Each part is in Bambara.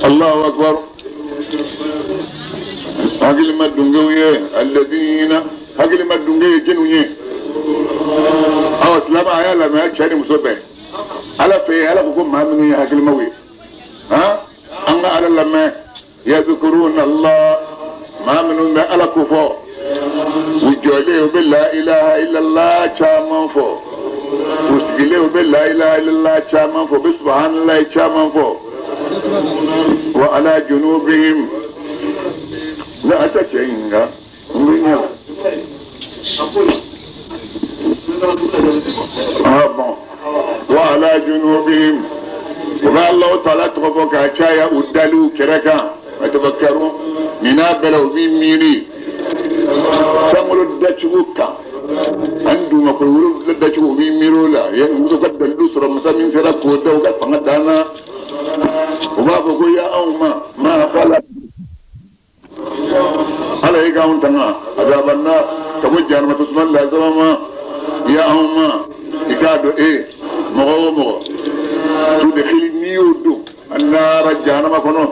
Allahu akbar. Hakilima dungew ye alladina hakilima dunge ye jɛnw ye. Awa silamɛ a y'a lamɛn cɛ ni muso bɛɛ. Ala fɛ ala ko ko maa minnu ye hakilimaw ye. Han an ka ala lamɛn. Yadhkuruna Allah maa minnu bɛ ala ko fɔ. U jɔlen u bɛ la ilaha illallah caman fɔ. U sigilen u bɛ la ilaha illallah caman fɔ. U bɛ subhanallahi caman fɔ. Wa ala junubihim. Ne a tɛ cɛ ɲininka n bɛ ɲɛ la. Ah bon. Wa ala junubihim. U bɛ Alahu taala tɔgɔ fɔ k'a caya u daliw kɛrɛ kan. A tafakkaru nin n'a bɛɛ la u b'i miiri sankolo dacogo kan ani dugumakolo wolonwula dacogo u b'i miiri o la. U ka dalilu sɔrɔ masa min sera k'o da u ka fanga dan na. U b'a fɔ ko ya anw ma maa fala. Ala ye k'anw tanga azabanna ka bɔ jahanama tasuma lazaba ma. Ya anw ma i k'a dɔn e mɔgɔ o mɔgɔ tudkhili n'i y'o don annaara jahanama kɔnɔ.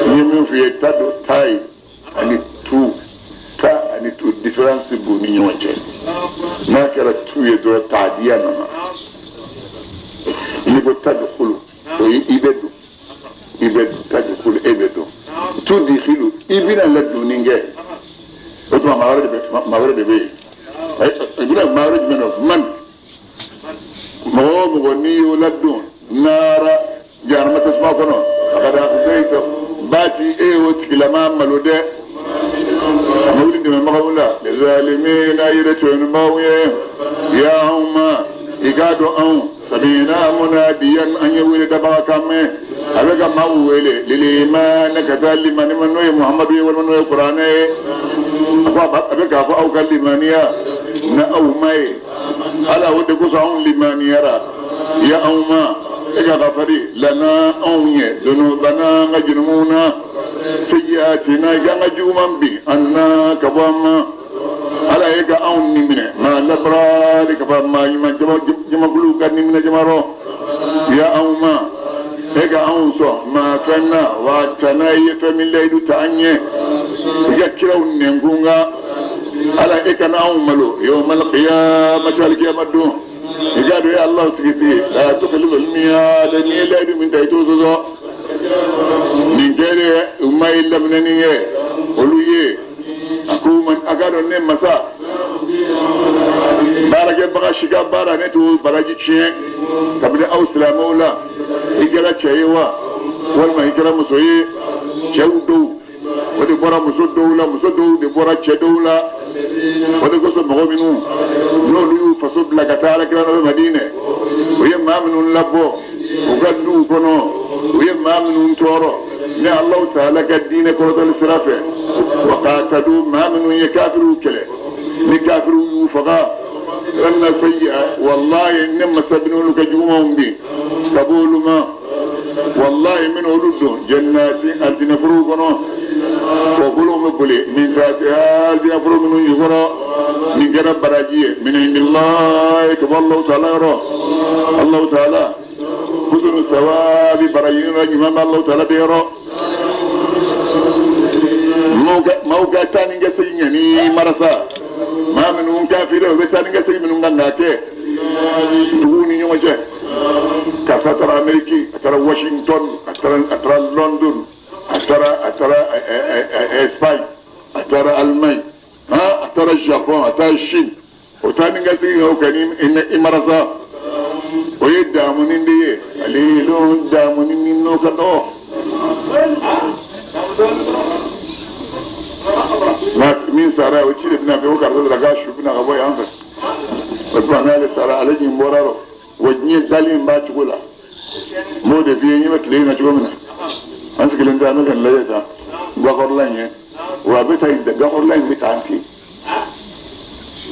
N ye min f'i ye ta don ta ye ani tu ta ani tu différence b'u ni ɲɔgɔn cɛ. N'a kɛra tu ye dɔrɔn taadiya nana. N'i ko tadkhulu o ye i bɛ don. I bɛ tadkhulu e bɛ don. Tudkhilu i bɛna ladonni kɛ. O tuma maa wɛrɛ de bɛ yen. I bɛna maa wɛrɛ jumɛn nɔ man mɔgɔ o mɔgɔ n'i y'o ladon naara jahanama tasuma kɔnɔ a ka da akhzayta baati e y'o tigilama malo dɛ. A ma wuli dɛmɛbagaw la. Lizalimina yɛrɛ tɔɲɔnibaaw ye. Ya anw ma i k'a dɔn anw sami'na munadiyan an ye wele dabaga kan mɛn. A bɛ ka maaw wele liliman ka taa limani ma n'o ye Muhamadu ye walima n'o ye Kuranɛ ye. A ko a bɛ k'a fɔ aw ka limaniya na aw ma ye. Ala o de kosɔn anw limaniyara. Ya anw ma e ka gafari lana anw ye dunubana an ka jurumu na. Sayyi'atina i k'an ka juguman bin an na ka bɔ an ma. Ala ye ka anw ni minɛ maa labrari ka fɔ maa ɲuman jamakulu ka ni minɛ jama rɔ. Ya anw ma e ka anw sɔn maa fɛn na wa tana i ye fɛn min layidu ta an ye. I ka kiraw nɛnkun kan. Ala e kana anw malo yawmal qiyamati alikiyama don. I k'a dɔn e Alahu tigi tigi la tukhlifu al-mi'ad n'i ye layidu min ta i t'o sɔsɔ. Nin kɛlen u ma ye laminɛni ye olu ye. A ko a k'a dɔn ne masa baarakɛbaga si ka baara ne t'o baraji tiɲɛ kabini aw silamɛw la. I kɛra cɛ ye wa walima i kɛra muso ye. Cɛw dɔw o de bɔra muso dɔw la, muso dɔw de bɔra cɛ dɔw la. O de kosɔn mɔgɔ minnu n'olu y'u faso bila ka taa alakira nɔfɛ Madinɛ, u ye maa minnu labɔ u ka duw kɔnɔ, u ye maa minnu tɔɔrɔ ni Alahu taala ka diinɛ kɔrɔtɔli sira fɛ. Wa qatalu maa minnu ye kafiriw kɛlɛ ni kafiriw y'u faga. Inna sayyi'a wallahi ne masa bɛ n'olu ka jugumanw bin ka bɔ olu ma. Wallahi n bɛna olu don jannati alijinɛforow kɔnɔ. Kɔkolow bɛ boli min tahtiha alijinɛforo minnu jukɔrɔ. Nin kɛra baraji ye min indillahi ka bɔ Alahu taala yɔrɔ. Alahu taala husnu sawabi baraji yɔrɔ ɲuman bɛ Alahu taala de yɔrɔ. Maaw ka taa ni ka segin kɛ ni marasa. Maa minnu kafiri u bɛ taa ni ka segin minnu kan k'a kɛ duguw ni ɲɔgɔn cɛ. Karisa taara Amérique, a taara Washington, a taara London, a taara Espagne, a taara Allemagne, a taara Japon, a taara Chine. O taa ni ka segin o kɛ ni i marasa. O ye damuni de ye. Ale don damuni min n'o ka dɔgɔ. Min sara o ci de bɛna fɛ ko karisa sara k'a su bɛna ka bɔ yan fɛ. O tuma n'ale sara ale ɲin bɔra rɔ. Wa diɲɛ dalen b'a cogo la. N b'o de f'i ye n ɲɛ bɛ tile in na cogo min na. An sigilen tɛ an bɛ ka nin lajɛ tan gakɔrɔla in ye. Wa a bɛ taa gakɔrɔla in bɛ taa an ten.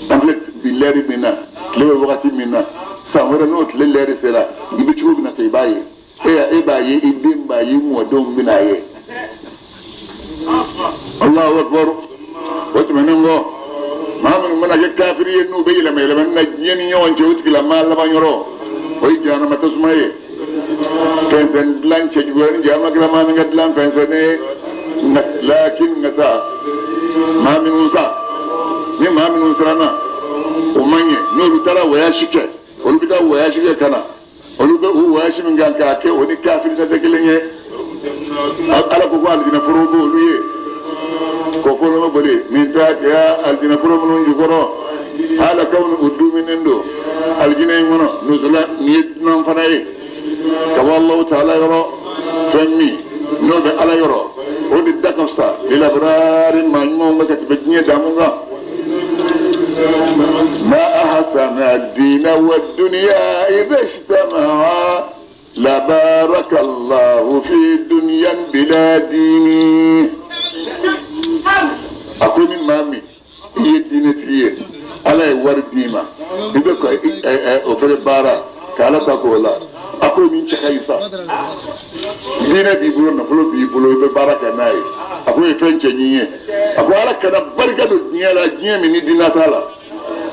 An filɛ bi lɛri min na tile bɛ wagati min na san wɛrɛ n'o tile lɛri sera i bɛ cogo min na sa i b'a ye. E b'a ye i den b'a ye i mɔdenw bɛn'a ye. Allahu akbar. O tɛmɛnen kɔ maa minnu mana kɛ kafiri ye n'u bɛ yɛlɛma yɛlɛmani na diɲɛ ni ɲɔgɔn cɛ o tigilamaa laban yɔrɔ o ye jahanama tasuma ye. Fɛn dilan cɛjuguya ni jama kɛra maa min ka dilan fɛn fɛn ne lakin nka sa maa minnu sa ni maa minnu siranna o man ɲɛ n'olu taara voyage kɛ olu bɛ taa voyage kɛ ka na olu bɛ u voyage min kan k'a kɛ o ni kafiri ta tɛ kelen ye ala ko ko alijinɛ foro b'olu ye ko foro bɛ boli min ta kɛra alijinɛ foro minnu jukɔrɔ hala kawni u duminen don alijinɛ in kɔnɔ nuzula nin ye dunan fana ye ka bɔ Alahu taala yɔrɔ fɛn min n'o bɛ ala yɔrɔ o de da ka fisa lilabrari maa ɲumanw bɛ ka tɛmɛ diɲɛ damu kan ma ahsana diina wa dunya idha ijtama'a la baraka Allahu fi dunyan bila diini a ko ni maa min i ye diinɛtigi ye ala ye wari d'i ma i bɛ ka o fɛnɛ baara ka ala ta k'o la a ko min cɛ ka ɲi sa diinɛ b'i bolo nafolo b'i bolo i bɛ baara kɛ n'a ye a ko ye fɛn cɛɲi ye a ko ala kana barika don diɲɛ la diɲɛ min ni diinɛ t'a la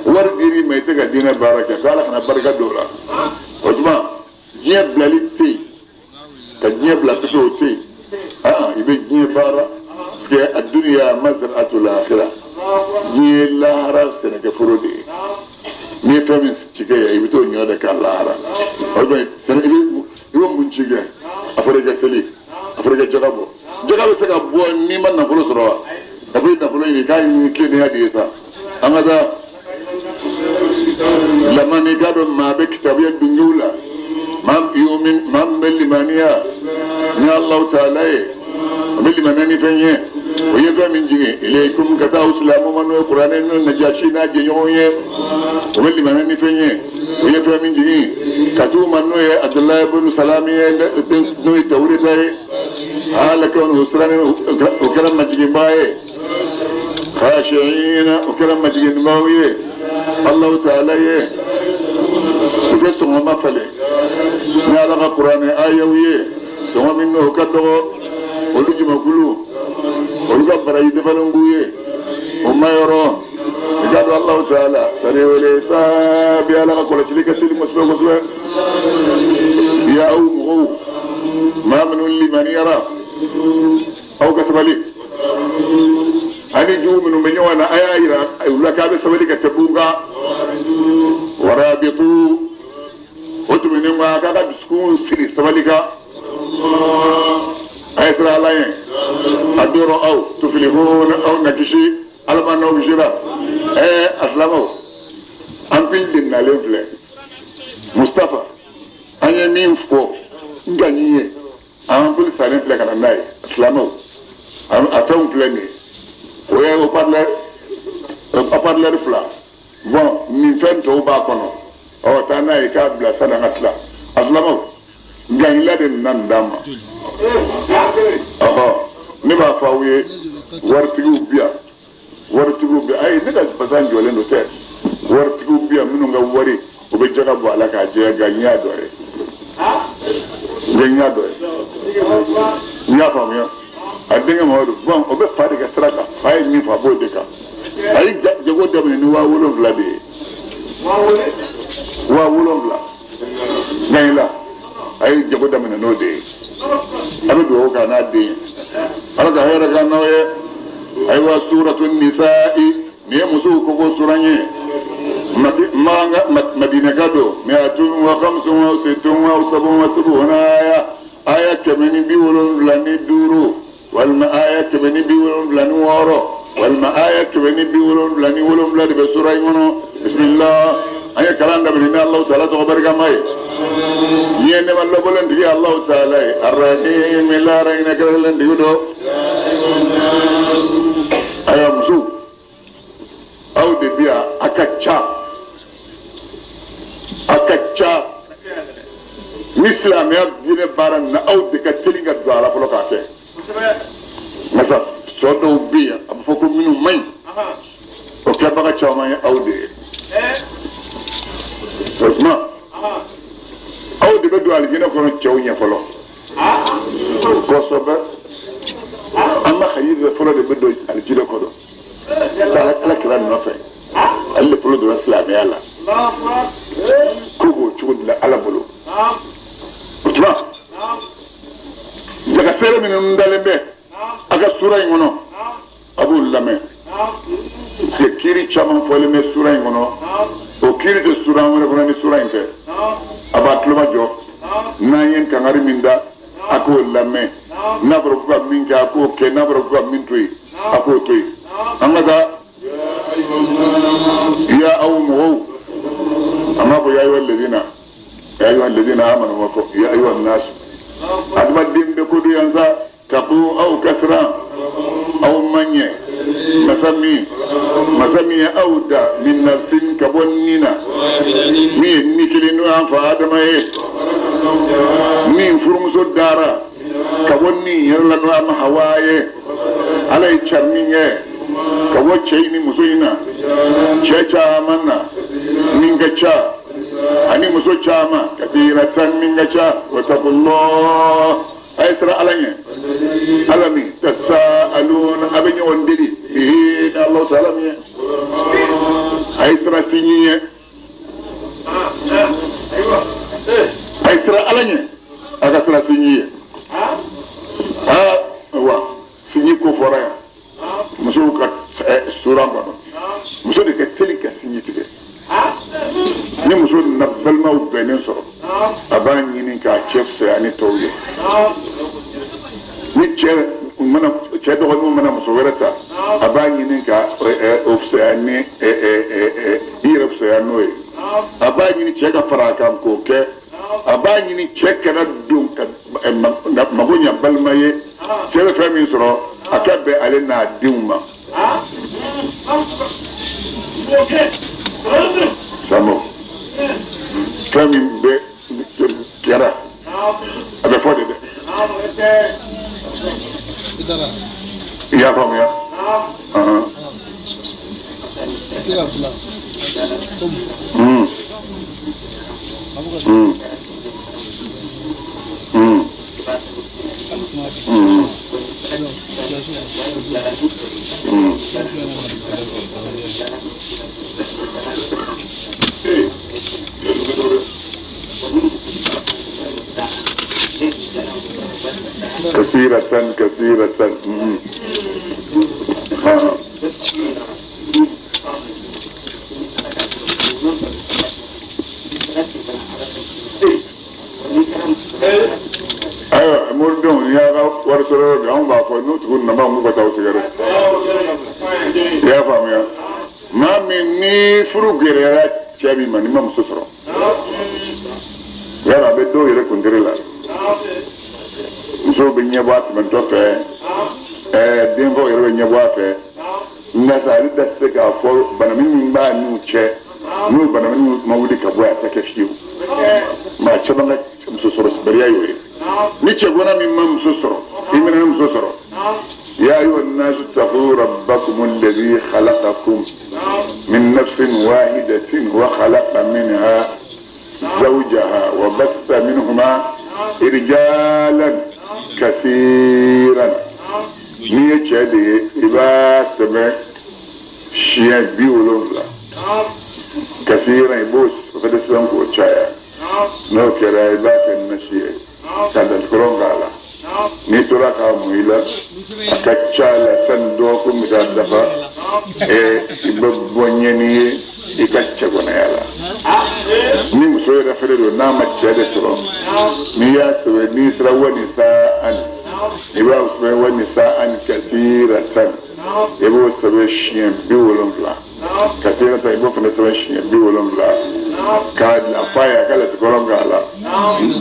wari dir'i ma i tɛ ka diinɛ baara kɛ ko ala kana barika don o la o tuma diɲɛ bilali tɛ yen ka diɲɛ bila pepe o tɛ yen i bɛ diɲɛ baara kɛ a duniya mazra'atul akhirah diɲɛ ye lahara sɛnɛkɛforo de ye n'i ye fɛn min ci kɛ yan i bɛ t'o ɲɔ de k'a lahara o tuma i bɛ mun ci kɛ a fɔra i ka seli a fɔra i ka jaga bɔ jaga bɛ se ka bɔ n'i ma nafolo sɔrɔ wa a fɔ i nafolo ɲini k'a ɲini tilennenya de ye sa an ka taa lamani k'a dɔn maa bɛ kitabuya dungew la maa yumin maa min bɛ limaniya ni Alahu taala ye o bɛ limaniya ni fɛn ye o ye fɛn min jigin ilaykum ka taa aw silamɛw ma n'o ye kuranɛ n'o ye najasi n'a jɛɲɔgɔnw ye o bɛ limaniya ni fɛn ye o ye fɛn min jigin ka t'u ma n'o ye Abudulayi ibn Salami ye n'o ye Tawureta ye ala kɛ o sirannen o kɛra majiginbaa ye khashi'ina o kɛra majiginbaaw ye Alahu taala ye u tɛ sɔngɔ ma falen ni ala ka kuranɛ ayaw ye sɔngɔ min n'o ka dɔgɔ olu jamakulu olu ka baraji dafalen b'u ye o ma yɔrɔ i k'a dɔn Alahu taala sari wele saa bi ala ka kɔlɔsili ka teli kosɛbɛ kosɛbɛ ya aw mɔgɔw maa minnu limaniyara aw ka sabali ani jugu minnu bɛ ɲɔgɔn na a y'a yira u la k'a bɛ sabali ka tɛmɛ u kan warabitu o tɛmɛnen kɔ a k'a ka dusukun siri sabali kan a ye siran ala ɲɛ a dɔrɔ aw tufilihun aw na kisi ala ma n'aw kisira ɛɛ a silamɛw an pili de nalen filɛ Mustafa an ye min fɔ n ka nin ye an pili salen filɛ ka na n'a ye silamɛw a fɛnw filɛ nin ye o ye haut-parleur fila bon nin fɛn tɔw b'a kɔnɔ ɔ taa n'a ye k'a bila sani an ka tila a silamɛw gaɲila de nana nin d'an ma ɔhɔ ne b'a fɔ aw ye waritigiw bi yan waritigiw bi yan ayi ne ka basan jɔlen don tɛ waritigiw bi yan minnu ka wari o bɛ jaga bɔ a la k'a jɛya gaɲiya dɔ ye gaɲiya dɔ ye n y'a faamuya a denkɛ Mamadu bon o bɛ fa de ka sira kan fa ye min fɔ a b'o de kan a ye jago daminɛ ni 7000 de ye 7000 gaɲila a ye jago daminɛ n'o de ye a bɛ dugawu k'a n'a den ye ala ka hɛrɛ k'an n'aw ye ayiwa suratu nisa'i nin ye musow koko suran ye madinaka don mi'atun wa khamsun wa sittun wa sab'un wa sab'una aya aya 175 walima aya 176 walima aya 177 de bɛ sura in kɔnɔ bisimilah an ye kalan daminɛ ni Alahu taala tɔgɔ barikama ye ni ye nɛɛma lɔbɔlen tigi Alahu taala ye arahimi lahara hinɛ kɛrɛnkɛrɛnlen tigi don ayiwa musow aw de bi yan a ka ca a ka ca ni silamɛya diinɛ baara nin na aw de ka teli ka don a la fɔlɔ k'a kɛ masa sɔ dɔw bɛ yen a bɛ fɔ ko minnu man ɲi o kɛbaga caman ye aw de ye o tuma aw de bɛ don alijinɛ kɔnɔ cɛw ɲɛ fɔlɔ kosɛbɛ an ma hayida fɔlɔ de bɛ don alijinɛ kɔnɔ ala kira nɔfɛ ale de fɔlɔ donna silamɛya la ko k'o cogo de la ala bolo O tuma daga feere minnu dalen bɛ a ka sura in kɔnɔ a b'u lamɛn parce que kiiri caman fɔlen bɛ sura in kɔnɔ o kiiri tɛ sura wɛrɛ kɔnɔ ni sura in tɛ a b'a tulo majɔ n'an ye kangari min da a k'o lamɛn n'a fɔra ko ka min kɛ a k'o kɛ n'a fɔra ko ka min to yen a k'o to yen an ka taa ya aw mɔgɔw a m'a fɔ ya ayyuhal ladina ya ayyuhal ladina amanu ma fɔ ya ayyuhan nas adamaden bɛ ko don yan sa ka ko aw ka siran aw ma ɲɛ masa min ye aw da min nafsin ka bɔ nin na min ye ni kelen n'o y'an fa Adama ye min furumuso dara ka bɔ nin yɛrɛ la n'o y'an Hawa ye Ala ye carinni kɛ ka bɔ cɛ in ni muso in na cɛ caman na min ka ca ani muso caman kasiratan min ka ca wattaqullah a ye siran Ala ɲɛ Ala min tasaaluna a bɛ ɲɔgɔn deli bihi ni Alahu taala min ye a ye siran sinji ɲɛ a ye siran Ala ɲɛ a ka siran sinji ye aa wa sinji ko fɔra yan musow ka sura kɔnɔ muso de ka teli ka sinji tigɛ ni muso nana balimaw bɛnnen sɔrɔ a b'a ɲini k'a cɛ fisaya ni tɔw ye ni cɛ dɔgɔninw mana muso wɛrɛ ta a b'a ɲini ka o fisaya ni i yɛrɛ fisaya n'o ye a b'a ɲini cɛ ka fara a kan k'o kɛ a b'a ɲini cɛ kana don ka mago ɲɛ balima ye cɛ bɛ fɛn min sɔrɔ a ka bɛn ale n'a denw ma. Samo fɛn min bɛ kɛra a bɛ fɔ de dɛ i y'a faamuya. كثيرة كثيرة. Ayiwa moridenw n'i y'a ka wari sɔrɔ yɔrɔ bi anw b'a fɔ n'u tugu nana k'u ka taa u sɛgɛrɛ i y'a faamuya maa min ni furu gɛlɛyara cɛ min ma n'i ma muso sɔrɔ yala a bɛ dɔw yɛrɛ kuntigi la musow bɛ ɲɛbɔ a tɛmɛtɔ fɛ denfaw yɛrɛ bɛ ɲɛbɔ a fɛ nka sa ale da tɛ se k'a fɔ banamin min b'a n'u cɛ n'o banamin ma wuli ka bɔ yen a tɛ kɛ fiyewu maa caman ka muso sɔrɔ baliya y'o ye ni cɛgana min ma muso sɔrɔ i mana muso sɔrɔ ya ayyuha nnasu ttaqu rabbakum alladhi khalaqakum min nafsin wahidatin wa khalaqa minha zawjaha wa bassa minhuma rijalan kathiran. N'i ye cɛ de ye i b'a sɛbɛn siɲɛ 70 kathiran i b'o fɛnɛ sɛbɛn k'o caya n'o kɛra i b'a kɛ nasi ye ka dalikɔrɔn k'a la n'i tora k'a mun i la a ka ca la sani dɔgɔkun bɛ taa dafa i bɛ bɔ ɲɛni ye i ka cɛgɔnaya la ni muso yɛrɛ fɛnɛ don n'a ma cɛ de sɔrɔ n'i y'a sɛbɛn n'i sera wa ni saa ani i b'a sɛbɛn wa ni saa ani kasiratan i b'o sɛbɛn siɲɛ 70 kasiratan i b'o fana sɛbɛn siɲɛ 70 k'a a f'a ye a ka latikɔrɔn k'a la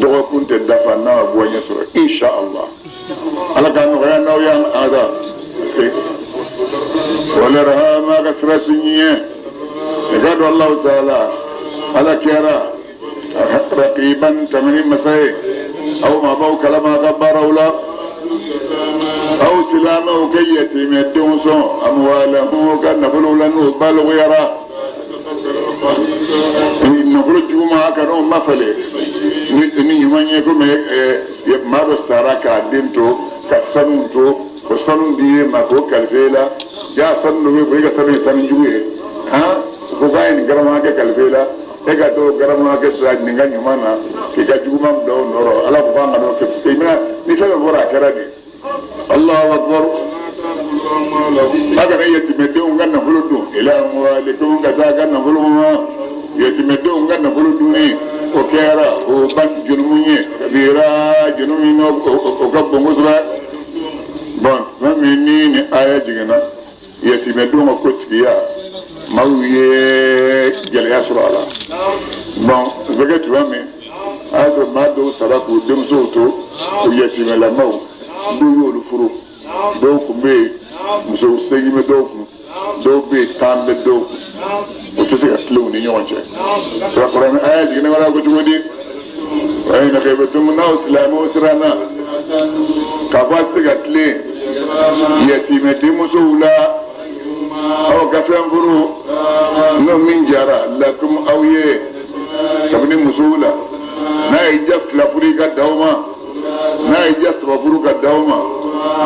dɔgɔkun tɛ dafa n'a ma bɔ ɲɛ sɔrɔ insha Allah ala k'a nɔgɔya n'aw y'an ada wala rahama ka sira si ɲɛ i ka dɔn Allahu taala ala kɛra raqiban tɛmɛni masa ye aw maa b'aw kalama a ka baaraw la aw silamɛw kɛ yatimɛdenw sɔn amwalahum ka nafolow la n'o baloguyara nafolo juguman a kan'o mafale ni ɲuman ye komi maa dɔ sara k'a den to ka sanu to o sanu di e ma k'o kalifa e la ja sanu dɔ bɛ yen ko e ka sanu ye sanu jugu ye han ko k'a ye nin garama kɛ kalifa e la E ka t'o garamu kɛ sira nin ka ɲuman na k'i ka juguman bila o nɔrɔ ala ko k'an ka n'o kɛ i bɛna ni fɛn bɛɛ bɔra a kɛra de Allahu akbar a kana yatimɛdenw ka nafolo dun ila amwalikum ka taa ka nafolo ma yatimɛdenw ka nafolo dunni o kɛra o ba jurumu ye kabira jurumu min o ka bon kosɛbɛ bon fɛn min ni ni aya jiginna yatimɛdenw ka ko tigiya maaw ye gɛlɛya sɔrɔ a la bon o bɛ kɛ tuma min a y'a sɔrɔ maa dɔw sara k'u denmusow to o yatimɛlamaw dɔw y'olu furu dɔw tun bɛ yen muso seegin bɛ dɔw kun dɔw bɛ yen 10 bɛ dɔw kun o tɛ se ka tilen u ni ɲɔgɔn cɛ kuranɛ aya jiginna wala ko cogo di wa in khiftum n'aw silamɛw siranna k'a fɔ a tɛ se ka tilen yatimɛ denmusow la aw ka fɛn furu n'o min jara lakum aw ye kabini musow la n'a y'i diya 2 furu i ka d'aw ma n'a y'i diya 3 furu ka d'aw ma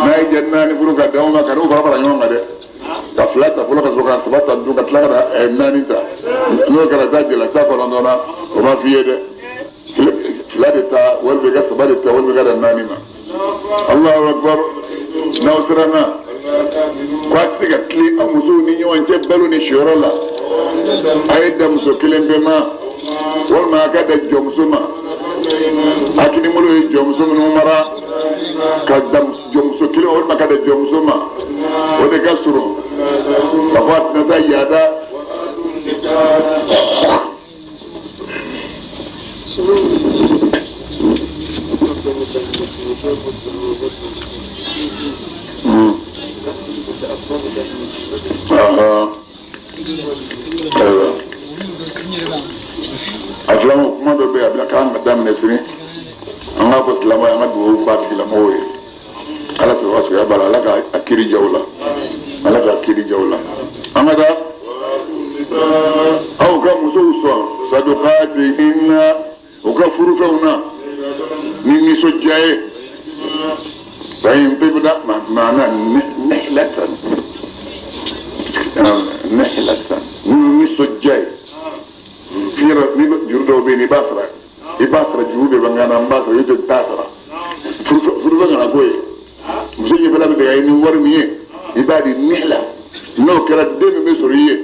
n'a y'i diya 4 furu ka d'aw ma ka n'o fara fara ɲɔgɔn kan dɛ ka 2 ta fɔlɔ ka sɔrɔ ka 3 ta dun ka tila ka na 4 ta n'o kɛra taa jɛla taa 9 na o ma f'i ye dɛ 2 de ta walima i ka 3 de ta walima i ka da 4 ma Allahu akbar n'aw siranna ko a tɛ se ka tilen aw musow ni ɲɔgɔn cɛ balo ni siyɔrɔ la a ye da muso kelen bɛɛ ma walima a ka da jɔnmuso ma a kinibolo ye jɔnmuso minnu mara ka da jɔnmuso kelen walima ka da jɔnmuso ma o de ka surun ka fɔ a tɛna taa yaada a filanan kuma dɔ bɛ yen a bɛna k'an ka daminɛ sini an k'a fɔ silamɛw ye an ka dugawu k'a tigilamɔgɔw ye ala sɔrɔ ka suguya b'a la ala ka kiiri ja u la ala ka kiiri ja u la an ka taa aw ka musow sɔn sadukatihinna u ka furufɛnw na ni nisɔndiya ye fa in tibna maana nihlatan nihlatan ni nisɔndiya ye yɔrɔ ni juru dɔw bɛ yen i b'a sara i b'a sara juru de bɛ n kan na n b'a sara i tɛ t'a sara furufɛn kana k'o ye muso ɲɛfɛla bɛ tigɛ ni wari min ye i b'a di nihla n'o kɛra den min bɛ sɔrɔ i ye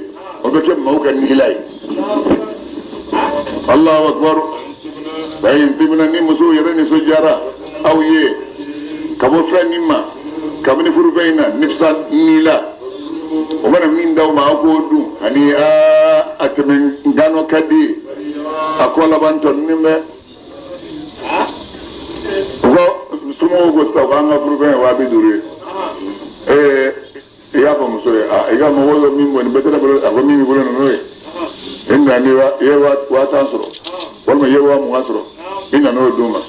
o bɛ kɛ maaw ka nihla ye Allahu akbar fa in tibna ni musow yɛrɛ nisɔndiyara aw ye ka bɔ fɛn min ma kabini furufɛn in na nifisa ni la o mana min d'aw ma aw k'o dun ani a tɛmɛ ngano ka di a kɔ laban tɔnin bɛ u ko somɔgɔw ko sisan k'an ka furufɛn ye 50,000 ye ee i y'a fɔ muso ye a i ka mɔgɔw bɛ min bɔ nin bɛɛ tɛ ne bolo a ko min b'i bolo ninnu ye i nana ni i ye 10,000 sɔrɔ walima i ye 20,000 sɔrɔ i nana o d'u ma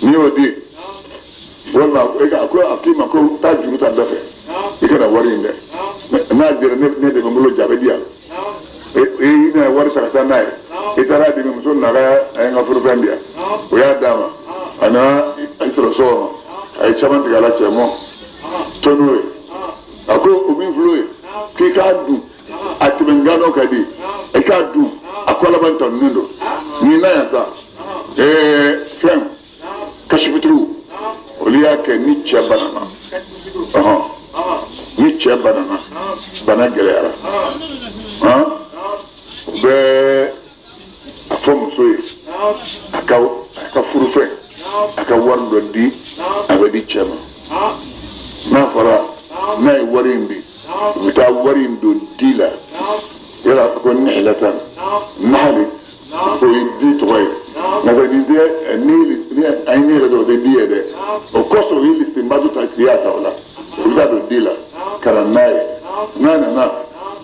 n'i y'o di walima a ko a k'i ma ko taa juru ta dɔ fɛ i kana wari in dɛ n'a dira ne de bɛ n bolo ja a bɛ di yan i nana wari ta ka taa n'a ye i taara di muso nana a ye n ka furufɛn di yan o y'a d'a ma a nana i sɔrɔ so kɔnɔ a ye caman tigɛ a la cɛ mɔ to n'o ye a ko o min filɛ o ye k'i k'a dun a tɛmɛ ngano ka di i k'a dun a kɔ laban tɔnnin don nin na yan sa fɛn kasifitiriw olu y'a kɛ ni cɛ banana ni cɛ banana bana gɛlɛyara u bɛ a fɔ muso ye a ka furufɛn a ka wari dɔ di a bɛ di cɛ ma n'a fɔra n'a ye wari in di u bɛ taa wari in don di la yala ko nihilatan nahali o ye di tɔgɔ ye nka nin tɛ ni a ye ne yɛrɛ dɔn o tɛ di ye dɛ o kɔsɔn u ye lisinba ta k'i y'a ta o la u bɛ taa don di la ka na n'a ye n'a nana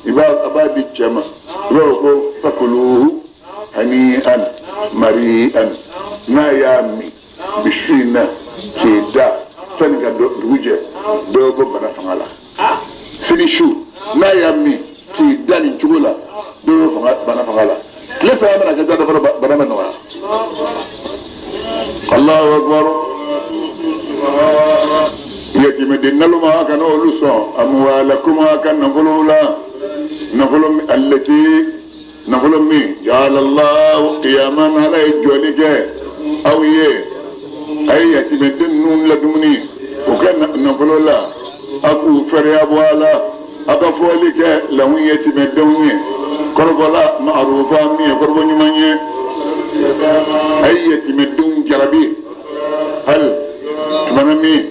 i b'a a b'a di cɛ ma i b'a fɔ ko fakuluhu hani'an mari'an n'a y'a min bi su in na k'i da sani ka dugu jɛ dɔ bɛ bɔ bana fanga la sini su n'a y'a min k'i da nin cogo la dɔ bɛ bɔ bana fanga la tile saba mana kɛ da dɔ fana bana bɛ nɔgɔya Allahu akbar yatimɛden naloma kana olu sɔn amwalakum a ka nafolo la nafolo allati Nafolo min ja'alallahu qiyaman ala ye jɔli kɛ aw ye a ye yatimɛden ninnu ladumuni o kɛ nafolo la a k'u fɛrɛya bɔ a la a ka fɔli kɛ lahu yatimɛdenw ye kɔrɔfɔ la ma'rufa min ye kɔrɔfɔ ɲuman ye a ye yatimɛdenw jarabi hali tumana min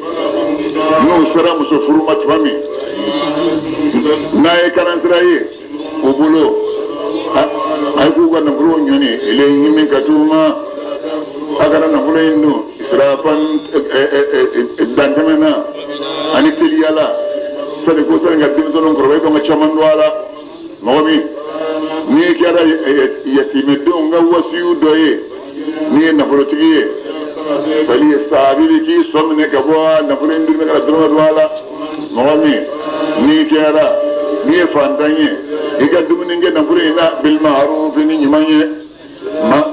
n'u sera muso furu ma tuma min n'a ye karansira ye o bolo a ye k'u ka nafolo ɲɔni ilayhim ka t'u ma a kana nafolo in dun israfan dantɛmɛ na ani teliya la sani ko sani ka denmisɛnninw kɔrɔbaya i kan ka caman don a la mɔgɔ min n'i kɛra yatimɛdenw ka wasiyu dɔ ye n'i ye nafolotigi ye fali ye saabili k'i sɔn minɛ ka bɔ nafolo in dun ka dɔrɔmɛ don a la mɔgɔ min n'i kɛra n'i ye fantan ye i ka dumuni kɛ nafolo in na bil ma'ruf ni ɲuman ye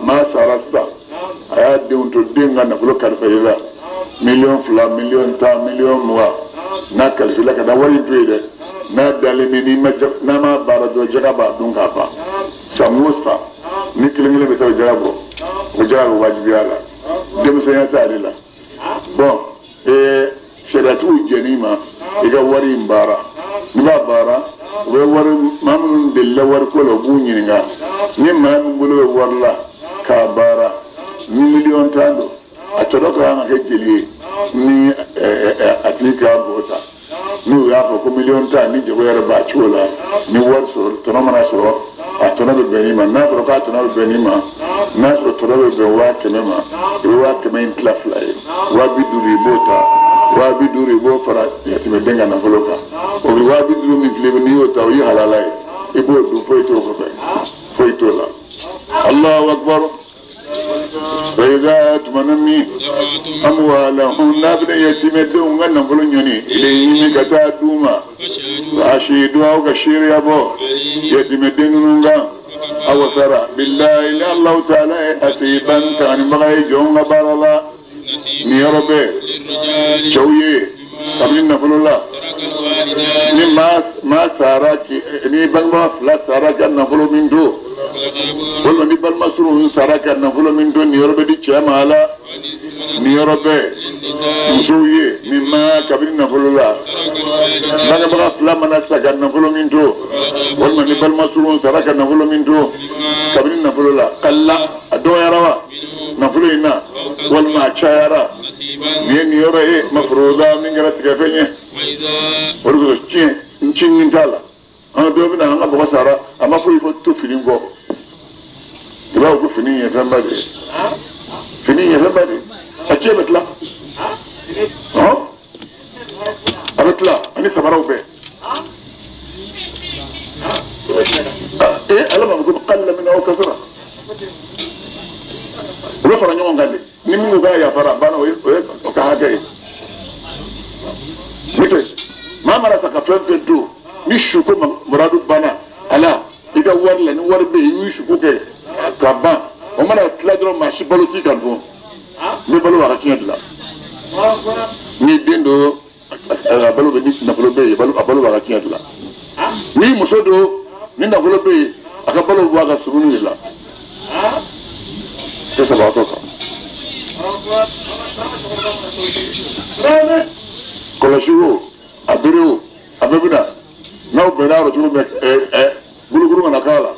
maa sara sisan a y'a denw to den ka nafolo kalifa i la 2,000,000 10,000,000 20,000,000 n'a kalifa i la ka taa wari in to yen dɛ n'a dalen bɛ n'i ma n'a ma baara dɔrɔn jaka b'a dun k'a ban san o san ni kelen kelen bɛ taa o jaka bɔ o jaka bɛ wajibiya la denmisɛnya t'ale la bɔn sariyatigiw jɛn'i ma i ka wari in baara n'i b'a baara u bɛ wari maa minnu delila wariko la u b'u ɲininka ni maa min bolo bɛ wari la k'a baara ni 10,000,000 don a tɔnɔ ka kan ka kɛ jeli ye ni a tigi k'a bɔ ta n'u y'a fɔ ko 10,000,000 ni jago yɛrɛ b'a cogo la ni wari sɔrɔ tɔnɔ mana sɔrɔ a tɔnɔ bɛ bɛn i ma n'a fɔra k'a tɔnɔ bɛ bɛn i ma n'a sɔrɔ tɔnɔ bɛ bɛn 100,000 ma i bɛ 100,000 in tila fila ye 50,000 i b'o ta 50,000 i b'o fara yatimɛden ka nafolo kan o bɛ 50,000 min filɛ n'i y'o ta o ye halala ye i b'o dun foyi t'o kɔfɛ foyi t'o la Allahu akbar. فإذا تمنمي أموالهم نابن يتمدون غنفلو نيوني إليهم كتادوما فأشهدوا أو كشير يابو يتمدون نغا أو سرى بالله إلا الله تعالى أسيبا كان بغي جون غبار نيربي شوية قبل نفلو الله ni ma sara ni balima fila sara ka nafolo min do walima ni balima surun sara ka nafolo min do niyɔrɔ bɛ di cɛ ma a la niyɔrɔ bɛ musow ye min ma kabini nafolo la bangebaga fila mana sa ka nafolo min do walima ni balima surun sara ka nafolo min do kabini nafolo la kala a dɔgɔyara wa nafolo in na walima a cayara nin ye niyɔrɔ ye mafuroda min kɛra tigɛfɛn ye o de kosɔn tiɲɛ n ci nin t'a la an dɔw bɛ na an ka mɔgɔ sara a ma foyi fɔ to fini kɔ i b'a fɔ ko fini ye fɛnba de ye fini ye fɛnba de ye a tiɲɛ bɛ tila a bɛ tila ani samaraw bɛɛ ee ala ma ko kala min aw kasara u bɛ fara ɲɔgɔn kan de ni min ko k'a yafara a banna o ye o ka hakɛ ye n'o tɛ maa mana sa ka fɛn fɛn don ni suko muradu banna a la i ka wari la ni wari bɛ yen i y'u suko kɛ ka ban o mana tila dɔrɔn maa si balo t'i kan tun ni balo b'a ka tiɲɛ dilan ni den don a balo bɛ ni nafolo bɛ yen a balo b'a ka tiɲɛ dilan ni muso don ni nafolo bɛ yen a ka balo bɔ a ka surunni de la tɛ sabaatɔ kan kɔlɔsi o a bere o a bɛɛ bɛ na n'aw bɛnna a rɔ cogo min bolokuru kana k'a la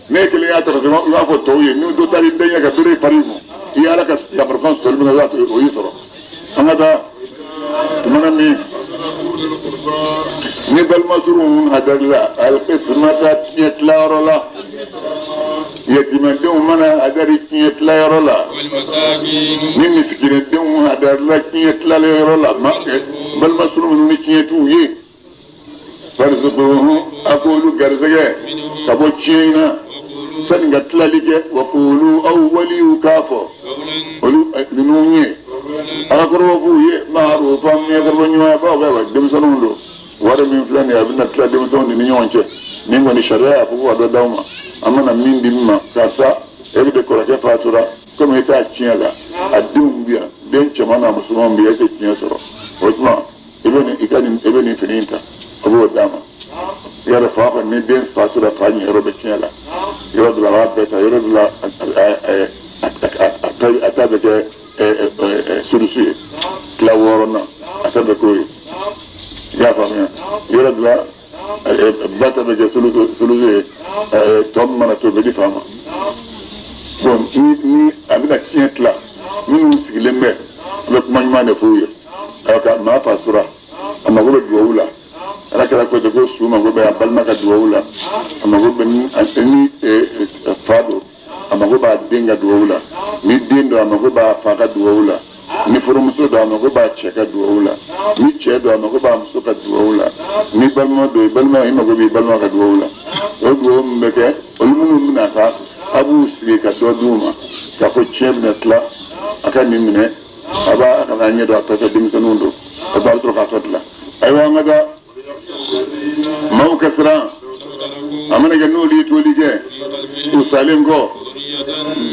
ne kelen y'a ta i b'a fɔ tɔw ye ni dɔ taara i den ɲɛ ka bere pari kun i ye ala ka yamarukan sɔrɔli min kɛ i b'a to o y'i sɔrɔ an ka taa tumana min ni balima surun hadarila alikismata tiɲɛ tilayɔrɔ la yatimɛdenw mana hadari tiɲɛ tilayɔrɔ la ni misikinɛdenw hadarila tiɲɛ tilayɔrɔ la balima surun minnu ni tiɲɛ t'u ye farisukuhu a k'olu garisɛgɛ ka bɔ tiɲɛ in na sani ka tilali kɛ wa k'olu aw waliw k'a fɔ olu ninnu ye ala kɔrɔbɔ f'u ye maarufa min ye kɔrɔbɔ ɲuman ye bawo kɛ denmisɛnninw don wari min filɛ nin ye a bɛna tila denmisɛnw ni ɲɔgɔn cɛ nin kɔni sariya y'a fɔ ko ka dɔ d'aw ma an mana min di min ma karisa e bɛ de kɔrɔkɛ fatura komi e t'a tiɲɛ la a denw bɛ yan den cɛman n'a musoman bɛ yan e tɛ tiɲɛ sɔrɔ o tuma i bɛ nin i ka nin e bɛ nin fini in ta a b'o d'a ma Yɔrɔ fa kɔni ni den fa sera fa ɲɛ yɔrɔ bɛ tiɲɛ la. Yɔrɔ dɔ la a b'a bɛɛ ta, yɔrɔ dɔ la a ta bɛ kɛ surusu ye. Tila wɔɔrɔnan a ta bɛ k'o ye. I y'a faamuya? Yɔrɔ dɔ la ba ta bɛ kɛ sulusu ye, tɔ min mana to o bɛ di fa ma. Bon, ni a bɛna tiɲɛ tila, minnu sigilen bɛ, an bɛ kuma ɲuman de f'u ye. A ka maa fasura, a mago bɛ duwawu la. Ala kɛra ko ten ko su mago bɛ a balima ka duwawu la, a mago bɛ ni fa don, a mago b'a den ka duwawu la, ni den don, a mago b'a fa ka duwawu la, ni furumuso don, a mago b'a cɛ ka duwawu la, ni cɛ don, a mago b'a muso ka duwawu la, ni balima don, i balima, i mago b'i balima ka duwawu la. O duwawu min bɛ kɛ, olu minnu bɛna taa, a b'u sigi ka dɔ d'u ma k'a fɔ tiɲɛ bɛna tila, a ka nin minɛ, a b'a a kana ɲɛ dɔn a tɔ tɛ denmisɛnninw don, a b'a sɔrɔ k'a tɔ tila. Ayiwa, an ka taa maaw ka siran a mana kɛ n'olu ye toli kɛ u salen kɔ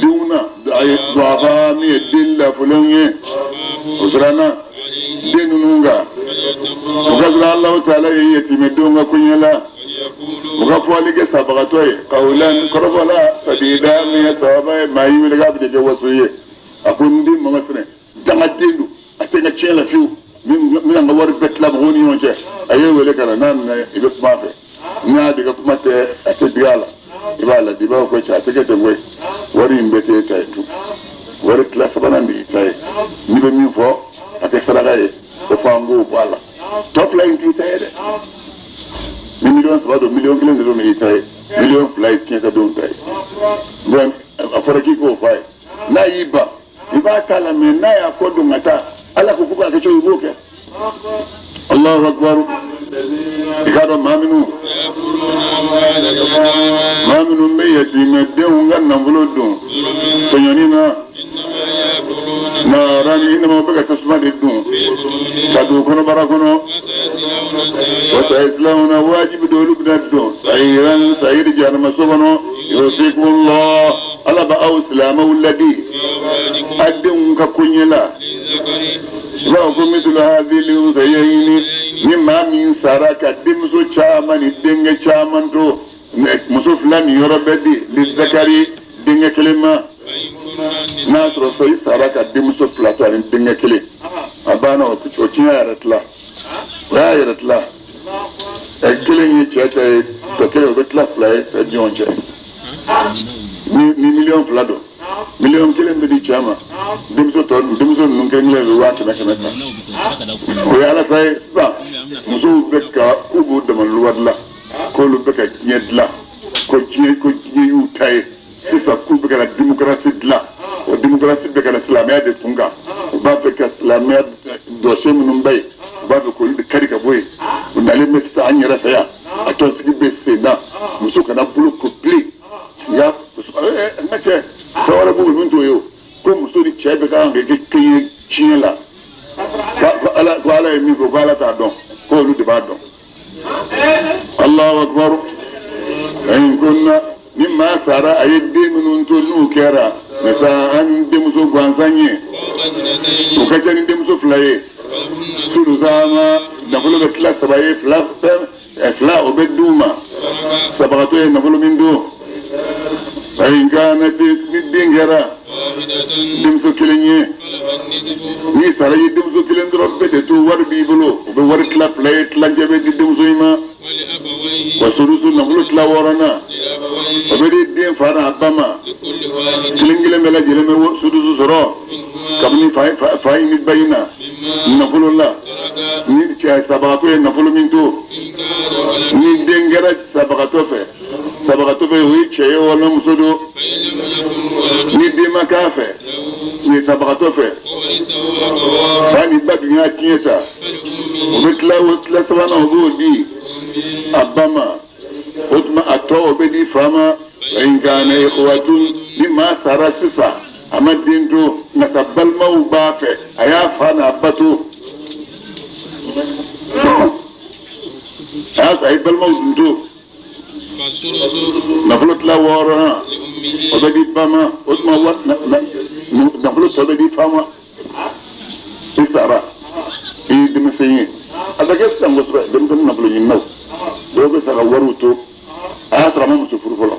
denw na, a ye duwafa min ye den lafulenw ye, o siranna den ninnu kan, u ka siran Alahu taala ye yatimɛdenw ka koɲɛ la, u ka fɔli kɛ sabagatɔ ye kawulan kɔrɔfɔ la sadida min ye sababa ye. Maa y'i wele k'a bɛ kɛ waso ye, a ko n den mama fɛnɛ dangaden don, a tɛ n ka tiɲɛ la fiyewu, n bɛna n ka wari bɛɛ tila mɔgɔw ni ɲɔgɔn cɛ. A y'e wele ka na, n'a nana i bɛ kuma a fɛ, n'a de ka kuma tɛ a tɛ digi a la, i b'a ladi, i b'a fɔ ko cɛ a tɛ kɛ ten koyi, wari in bɛɛ t'e ta ye tun, wari tila sabanan de y'i ta ye, n'i bɛ min fɔ a kɛ saraka ye, o fɔ an k'o bɔ a la, tɔ fila in t'i ta ye dɛ. Ni 3 miliyɔn don, 1 miliyɔn de don y'i ta ye, 2 miliyɔn ye tiɲɛtadenw ta ye. Bon, a fɔra k'i k'o fɔ a ye, n'a y'i ban i b'a k'a la, mɛ n'a y'a kɔ don ka taa, Ala ko k'a kɛ cogo i b'o kɛ. Allahu akbar. I k'a dɔn maa minnu bɛ yatimɛdenw ka nafolo dun tɔɲɔni na, naarani inama bɛ ka tasuma de dun ka don kɔnɔbara kɔnɔ, wa sayaslawna wajibi don olu bɛna don sayiran sayiri jahanama so kɔnɔ. Yusikumullah, Ala bɛ aw silamɛw ladi a denw ka koɲɛ la. I b'a fɔ ko misulu hadhil unsayayni, ni maa min sara ka denmuso caman ni denkɛ caman to, muso fila ni yɔrɔ bɛ di lizakari denkɛ kelen ma. N'a sɔrɔ so i sara ka denmuso fila to ani denkɛ kelen, a banna, o tiɲɛ yɛrɛ tila, o y'a yɛrɛ tila. Ɛ kelen ye cɛ ta ye, tɔ kelen o bɛ tila fila ye cɛ ɲɔgɔn cɛ. Ni 2 miliyɔn don, 1 miliyɔn bɛ di cɛ ma, denmuso tɔ denmuso ninnu kelen kelen bɛ 100 000 100 ta. O ye Ala ta ye. Sisan musow bɛ ka k'u b'u dama luwa dilan, k'olu bɛ ka diɲɛ dilan, ko diɲɛ y'u ta ye sisan, k'u bɛ ka na démocratie dilan. O démocratie bɛ ka na silamɛya de kun kan. U b'a fɛ ka silamɛya dɔse minnu bɛ yen, u b'a fɛ k'olu de kari ka bɔ yen. U nalen bɛ sisan an yɛrɛ fɛ yan, a tɔnsigi bɛ sen na, muso kana bolo ko bilen. Ya n ka cɛ, fɛn wɛrɛ b'u min t'o ye o, ko muso ni cɛ bɛ kan ka kɛ kelen ye tiɲɛ la, ko Ala ye min fɔ ko Ala t'a dɔn, ko olu de b'a dɔn. Allahu akbar. In kunna, ni maa sara a ye den minnu to n'u kɛra misa an denmuso gansan ye, o ka ca ni denmuso fila ye, sulusama nafolo bɛ tila saba ye, fila fɛn fila o bɛ d'u ma, sabagatɔ ye nafolo min don. Fa in kanat, ni den kɛra denmuso kelen ye, ni sara ye denmuso kelen dɔrɔn bɛɛ de to wari b'i bolo, o bɛ wari tila fila ye, tilancɛ bɛ di denmuso in ma. Wa sudusu, nafolo tila wɔɔrɔnan, o bɛ di den fa n'a ba ma, kelen kelen bɛɛ lajɛlen bɛ sudusu sɔrɔ kabini fa in ni ba in na nafolo la. Ni cɛ sabagatɔ ye nafolo min to, ni den kɛra sabagatɔ fɛ, sabagatɔ fɛ, o ye cɛ ye walima muso don, ni den ma k'a fɛ ni sabagatɔ fɛ, fa ni ba dun y'a tiɲɛ ta, o bɛ tila o tila sabanan, o b'o di a ba ma, o tuma a tɔ o bɛ di fa ma. In kana ikhwatun, ni maa sara sisan a ma den to, nka ka balimaw b'a fɛ, a y'a fa n'a ba to, a y'a sɔrɔ a ye balimaw dun to, nafolo tila wɔɔrɔnan o bɛ di ba ma, o tuma wa nafolo tɔ bɛ di fa ma. I sara i ye denmisɛn ye, a bɛ kɛ sisan kosɛbɛ, denmisɛnnin nafolo ɲininaw. Dɔw bɛ sa ka wariw to a y'a sɔrɔ a ma muso furu fɔlɔ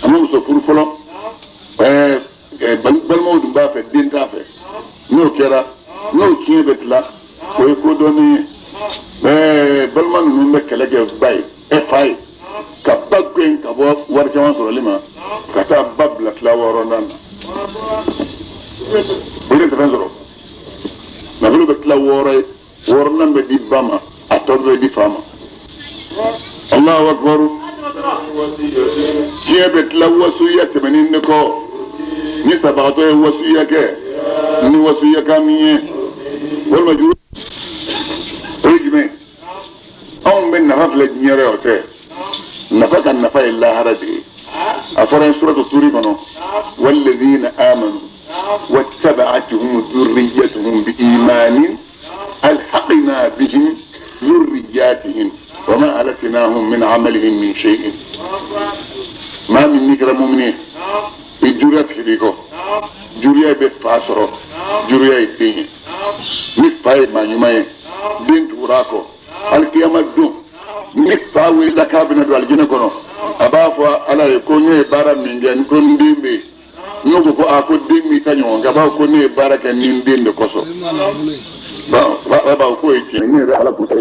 a ma muso furu fɔlɔ balimaw dun b'a fɛ den t'a fɛ n'o kɛra n'o tiɲɛ bɛ tila o ye ko dɔɔnin ye balima ninnu bɛ kɛlɛ kɛ ba ye fa ye ka ba gɛn ka bɔ wari caman sɔrɔli ma ka taa ba bila tila wɔɔrɔnan na o de tɛ fɛn sɔrɔ nafolo bɛ tila wɔɔrɔ ye wɔɔrɔnan bɛ di ba ma a tɔ bɛ di fa ma Allahu akbar diɲɛ bɛ tila wasuya tɛmɛnen de kɔ ni sabagatɔ ye wasuya kɛ ni wasuya kan min ye walima juru o ye jumɛn anw bɛ nafa filɛ diɲɛ yɔrɔ o tɛ nafa ka nafa ye lahara de ye a fɔra in suratu turi kɔnɔ walladhina amanu wattaba'atuhum dhurriyyatuhum bi imanin alhaqna bihim dhurriyyatihim وما ألتناهم من عملهم من شيء ما من نكرة مؤمنين الجرية تحريكو جرية بفاسرو جرية الدين نفاي ما يماي بنت وراكو القيامة دون نفاوي لكابنا دو الجنة كنو أبافوا على يكون يبارا من جن كون دين بي نوكو كو أكو دين مي تانيون أبافوا كون يبارا كنين دين دكوسو بابا كويتي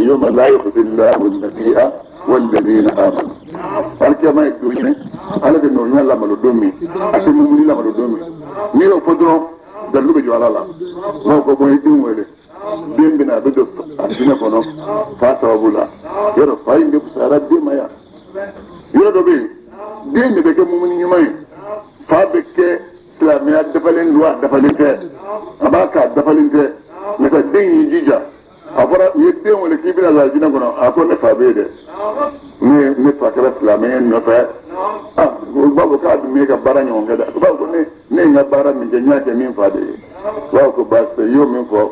يوم لا يخزي الله النبي والذين امنوا الكما يدوني على النور لا ملودومي اتمنى لا ملودومي نيو فدرو دلو بجو على لا لو كو يدون وله دين بنا بدو ادنا كونو فاتوا بولا يرو فاين دي بسارا دي مايا يرو دوبي دين بك مؤمن يماي فابك سلاميا دفلين لوا دفلين اباكا دفلين ne ka den y'i jija a fɔra u ye den wele k'i bɛna laajinɛ kɔnɔ a ko ne fa bɛ yen dɛ ne fa kɛra silamɛ ye nɔfɛ ah u b'a fɔ k'a dun m'e ka baara ɲɔgɔn kɛ dɛ u b'a fɔ ko ne ye n ka baara min kɛ n y'a kɛ min fa de ye u b'a fɔ ko baasi tɛ i y'o min fɔ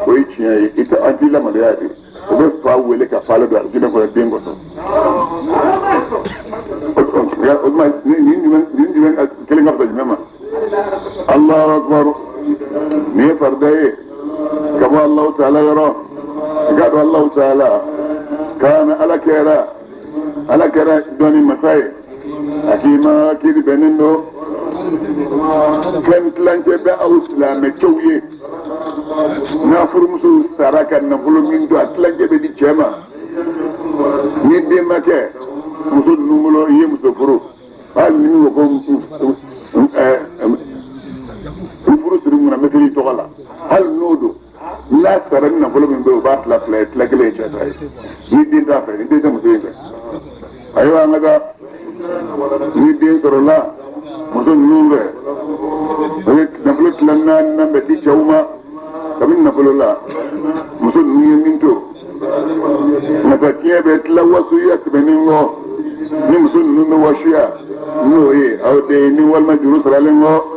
o ye tiɲɛ ye i tɛ an t'i lamaloya de o bɛ fa wele ka fa ladon alijinɛ kɔnɔ den kɔsɔn o tuma nin jumɛn kelen ka fisa jumɛn ma Allahu akbar nin ye farida ye كما الله تعالى يرى قال الله تعالى كان على كيرا على كيرا دوني مساي أكيما كيري بنينو كان تلانجي بأو سلامة كوي نافر مسو ساراكا نفلو من دو أتلانجي بدي جيما ندي مكي مسو نمولو إيه مسو فرو قال منو وكم furu siri mun na mɛtiri tɔgɔ la hali n'o don n'a sara ni nafolo min bɛ yen o b'a tila fila ye tila kelen ye cɛ ta ye ni den t'a fɛ ni den tɛ muso in fɛ ayiwa an ka taa ni den sɔrɔla muso ninnu fɛ o ye nafolo tila naani na bɛ di cɛw ma kabini nafolo la muso ninnu ye min to masakɛ bɛ tila wasuya tɛmɛnen kɔ ni muso ninnu bɛ wasuya n'o ye aw den ni walima juru saralen kɔ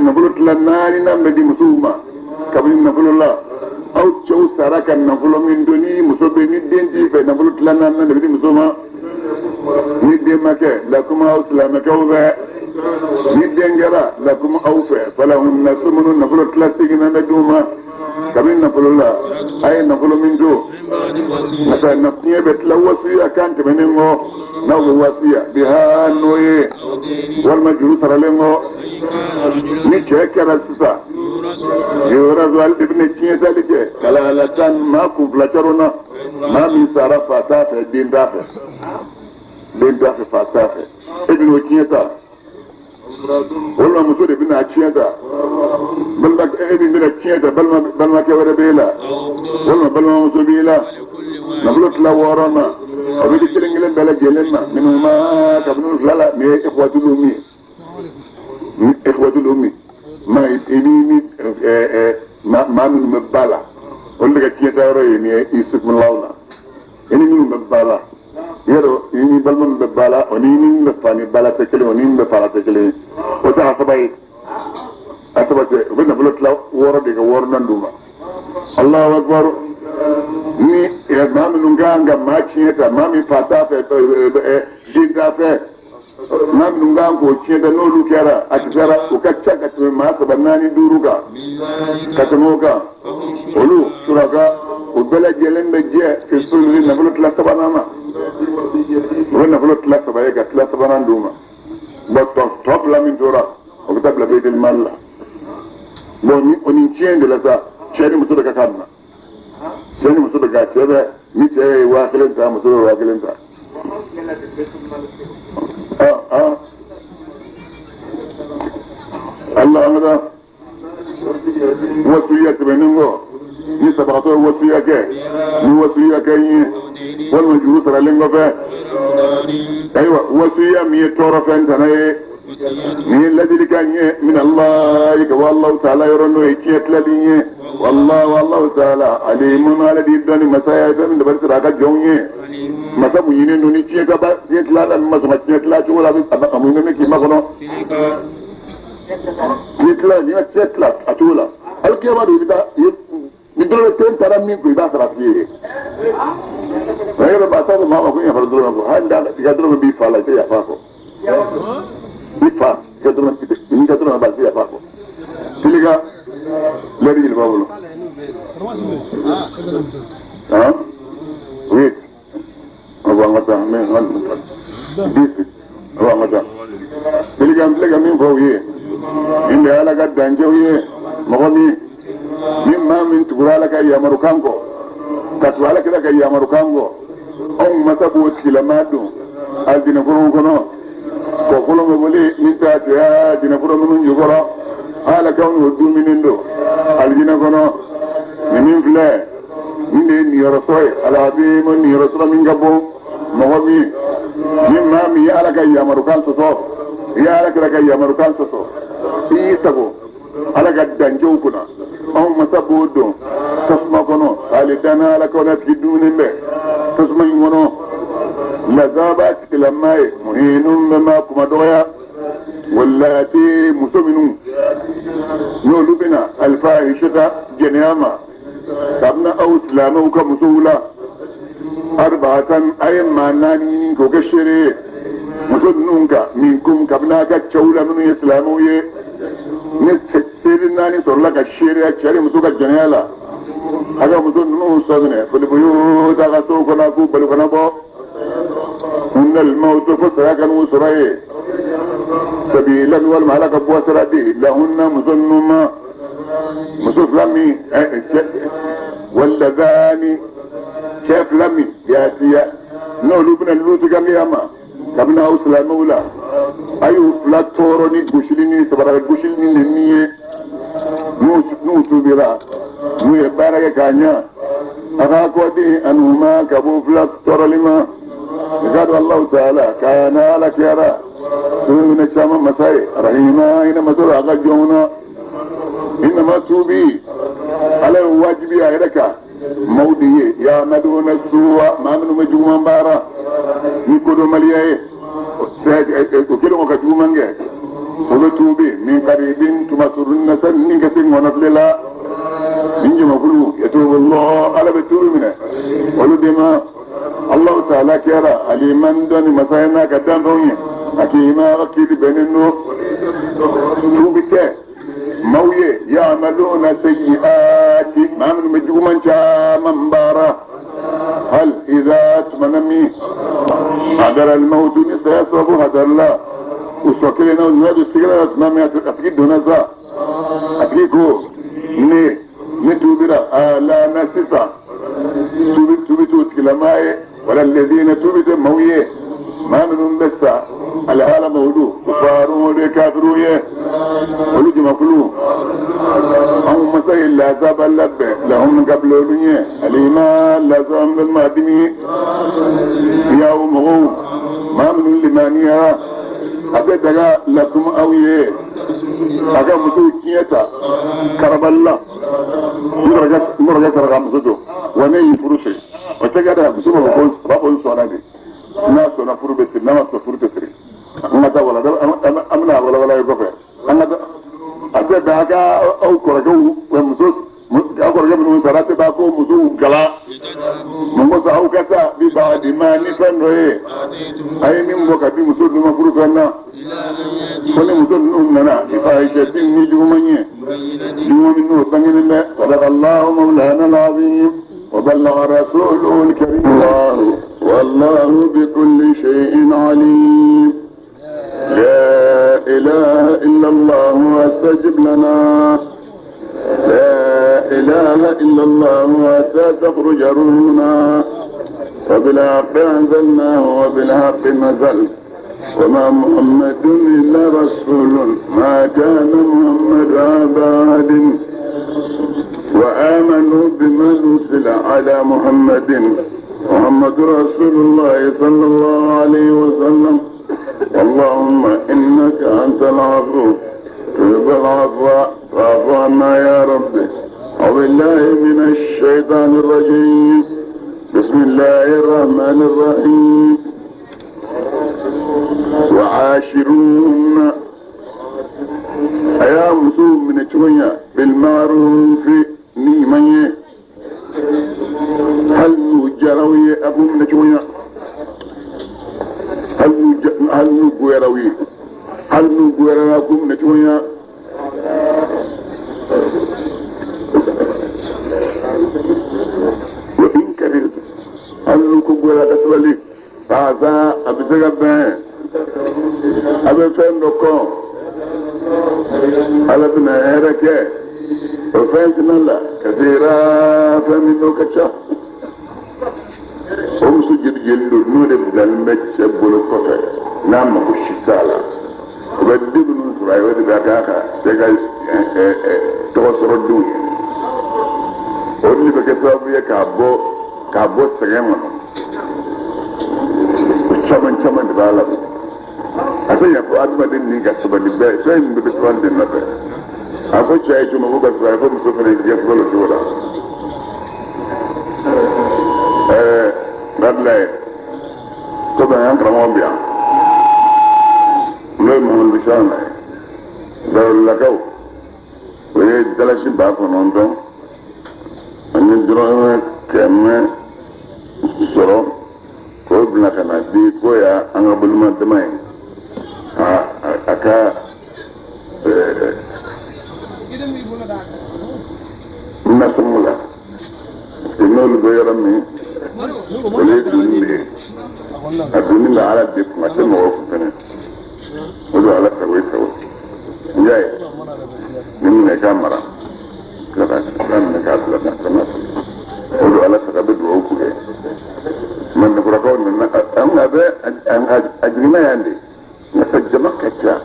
nafolo tila naani na bɛ di musow ma kabini nafolo la aw cɛw sara ka nafolo min don ni muso bɛ ni den t'i fɛ nafolo tila naani na de bɛ di muso ma ni den ma kɛ lakuma aw silamɛkɛw fɛ ni den kɛra lakuma aw fɛ falahum na sumunu nafolo tila segin na bɛ d'u ma kabini nafolo la a ye nafolo min to masa nafiɲɛ bɛ tila wasuya kan tɛmɛnen kɔ n'aw bɛ wasuya biha n'o ye walima juru saralen kɔ ni cɛ kɛra sisan yɔrɔ ale de bɛna tiɲɛ tali kɛ kalakala tan maa kun fila caron na maa min sara fa t'a fɛ den t'a fɛ den t'a fɛ fa t'a fɛ e bɛn'o tiɲɛ ta walima muso de bɛna a tiɲɛ ta balima e min bɛna tiɲɛ ta balimakɛ wɛrɛ b'e la walima balimamuso b'e la nafolo tila wɔɔrɔ ma o bɛ di kelen kelen bɛɛ lajɛlen ma minnu ma kabini fila la nin ye ikhwatul ummi ni ikhwatul ummi ma i ni maa minnu bɛ ba la olu de ka tiɲɛ ta yɔrɔ ye nin ye i sukunlaw na i ni minnu bɛ ba la yɔrɔ i ni balima min bɛ ba la o ni min bɛ fa ni ba la tɛ kelen o ni min bɛ fa la tɛ kelen ye o tɛ a saba ye a saba tɛ u bɛ nafolo tila wɔɔrɔ de ka wɔɔrɔ nan d'u ma Allahu akbar ni maa minnu ka kan ka maa tiɲɛ ta maa min fa t'a fɛ den t'a fɛ Maa minnu kan k'o tiɲɛ tɛ n'olu kɛra a kisara o ka ca ka tɛmɛ maa 3 4 5 kan ka tɛmɛ o kan olu suraka o bɛɛ lajɛlen bɛ jɛ fi nafolo tila sabanan na o bɛ nafolo tila 3 ye ka tila sabanan d'u ma bon tɔ fila min tora o bɛ taa bila baitul mal la bon ni o ni tiɲɛ de la sa cɛ ni muso de ka kan na cɛ ni muso de ka cɛ bɛ ni cɛ ye 1000 ta muso bɛ 1000 ta Allah an ka wasiya tɛmɛnen kɔ ni sabagatɔ ye wasiya kɛ ni wasiya kɛ n ye walima juru saralen kɔfɛ ayiwa wasiya min ye tɔɔrɔfɛn tana ye nin ye ladilikan ye min Allah ka bɔ Allahu taala yɔrɔ n'o ye tiɲɛ tilali ye wallahu Allahu taala alimun ala di dɔnni masa ye fɛn min dabali sera a ka jɔnw ye masa mun ɲini don ni tiɲɛ ka ba tiɲɛ tila la ni ma sɔn ka tiɲɛ tila cogo la a mun ɲini k'i makɔnɔ tiɲɛ tila n'i ma tiɲɛ tila a cogo la alikiyama don i bɛ taa ni dɔrɔmɛ kelen taara min kun i b'a sara f'i ye nka yɔrɔ maa t'a fɔ maa ma ko n yafara dɔrɔmɛ kɔ hali n'a i ka dɔrɔmɛ b'i fa la i tɛ yafa a kɔ i fa i ka dɔrɔmɛ n'i ka dɔrɔmɛ b'a la i tɛ yafa a kɔ silika lɛri joli b'a bolo han huit a bɔ an ka taa mɛ n ka dix a bɔ an ka taa silika n filɛ ka min fɔ u ye nin de ye ala ka dancɛw ye mɔgɔ min ni maa min tugura ala ka yamarukan kɔ ka tugu ala kira ka yamarukan kɔ anw masa b'o tigilamaa don alijinɛforow kɔnɔ kɔkolo bɛ boli min t'a cɛya jinɛforo minnu jukɔrɔ ala k'anw n'o dumuni don alijinɛ kɔnɔ nin min filɛ nin de ye niyɔrɔsɔrɔ ye alazimu niyɔrɔsɔrɔ min ka bon mɔgɔ min ni maa min ye ala ka yamarukan sɔsɔ i ye ala kira ka yamarukan sɔsɔ i y'i sago ala ka dancɛw kunna anw masa b'o don tasuma kɔnɔ ale danna ala k'aw na tigi dumuni bɛ tasuma in kɔnɔ lazaba tigilama ye muhinun bɛ maa kuma dɔgɔya walati muso minnu n'olu bɛna alifahishata jɛnɛya ma kabini aw silamɛw ka musow la arba'atan a ye maa 4 ɲini k'o kɛ seere ye muso ninnu kan minkum kabini a ka cɛw la minnu ye silamɛw ye ni seere 4 sɔrɔla ka seereya cɛ ni muso ka jɛnɛya la a ka muso ninnu sɔ minɛ foliboyo ta ka so kɔnɔ k'u bali kana bɔ kunnal mawtu fo saya ka n'u sɔrɔ yen sabilan walima ala ka bɔ sira di lahunna muso ninnu ma muso fila min walladani cɛ fila min yaatiya n'olu bɛna lutu ka ma kabini aw silamɛw la a y'u fila tɔɔrɔ ni gosili ni sabara gosili ni nɛni ye n'u tubira n'u ye baara kɛ k'a ɲɛ a k'a kɔ di anuma ka b'o fila tɔɔrɔli ma i k'a dɔn Alahu taala kana ala kɛra minɛ caman masa ye rahima hinɛ masa don a ka jɔnw na innama tuubi ala ye wajibi a yɛrɛ kan maaw de ye yamaduna suwa maa minnu bɛ juguman baara ni kodɔnbaliya ye o kɛlen ka juguman kɛ o bɛ tuubi min karibin tuma surun na sanni ka se ŋɔnɔfile la nin jamakulu yatubu Allah ala bɛ tuubi minɛ olu de ma Allahu taala kɛra aliman dɔnni masa ye n'a ka danfɛnw ye hakima ka kiiri bɛnnen don tuubi tɛ maaw ye yamaluna sayyi'ati maa minnu bɛ juguman caman baara hal idza tumana min hadara al-mawtu ni saya sababu hadara la u sɔ kelen na u ɲɔ don sigila la tuma min a tigi donna sa a tigi ko ne tuubira ala na sisan tuubi t'o tigilamaa ye wala alladhina tuubi tɛ maaw ye maa minnu bɛ sa alhala mawdu kufaru o de kafiru ye olu jamakulu anw masa ye lazaba labɛn lahum kabila olu ɲɛ alima lazaba bɛ maa dimi yaw mɔgɔw maa minnu limaniya a bɛ daga lakum aw ye a ka musow tiɲɛ ta karabali la n kɔrɔkɛ sara ka muso don wa ne y'i furu siri o tɛ kɛ dɛ muso b'a fɔ ko a b'a fɔ n sɔnna de n'a sɔnna furu bɛ siri n'a ma sɔn furu tɛ siri an ka taa wala an bɛna walawala ye kɔfɛ an ka taa a tɛ bɛn a ka aw kɔrɔkɛw muso aw kɔrɔkɛ minnu sara a tɛ bɛn a k'o musow gala Mun ko sa aw ka taa bi baadi ma ni fɛn dɔ ye a ye min bɔ ka di muso dun ma furu fɛn na ko ni muso ninnu nana i fa ye cɛ bin ni juguman ye juguman min n'o bangenen bɛ sadaqallahu mawlana al-azim wa balagha rasuluhu al-karim wallahu bi kulli shay'in alim. لا إله إلا الله واستجب لنا لا إله إلا الله حتى تخرج روحنا وبالحق أنزلناه وبالحق نزل وما محمد إلا رسول ما كان محمد أبا أحد وآمنوا بما نزل على محمد محمد رسول الله صلى الله عليه وسلم. اللهم إنك أنت العفو تحب العفو فاعف عنا يا رب. أعوذ بالله من الشيطان الرجيم. بسم الله الرحمن الرحيم. وعاشروهن أيا مسوم من الشوية بالمعروف نيمية هل نجروي أبو من الشوية هل نجروي هل نجروي من الشوية وإن كرهت هل نجروي كسبلي فهذا أبزغ a bɛ fɛn dɔ kɔn ala bɛna hɛrɛ kɛ o fɛn tɛna la ka sera fɛn min n'o ka ca o muso jeli jeli don n'o de bilalen bɛ cɛ bolo kɔfɛ n'a mago si t'a la o bɛ den minnu sɔrɔ a ye o de bɛ k'a ka cɛ ka tɔgɔ sɔrɔ denw ye o de bɛ kɛ sababu ye k'a bɔ sɛgɛn kɔnɔ o caman caman de b'a la. A tɛ ɲɛ fɔ adamaden ni ka sabali bɛɛ fɛn min bɛɛ bɛ sabali de nɔfɛ a fɔ cɛ ye cogo min ko ka sabali a fɔ muso fana ye diɲɛ fɔlɔ cogo la Abdoulaye komi an karamɔgɔ bɛ yan n'o ye Mahamadu Bisana ye Gaworolakaw o ye dalasi 9,000 ani dɔrɔmɛ 100 sɔrɔ k'o bila ka na di k'o y'an ka bolima dama ye. A ka nasɔngɔ la parce que n'olu bɛ yɔrɔ min olu ye donni de ye a donni bɛ ala de kun a tɛ mɔgɔw kun fɛnɛ o don ala sago i sago n y'a ye ni minɛ k'a mara tila ka minɛ k'a bila ka na o don ala sago a bɛ dugawu k'u ye mandekurakaw nana an ka bɛ a jiginna yan de. Nka jama ka ca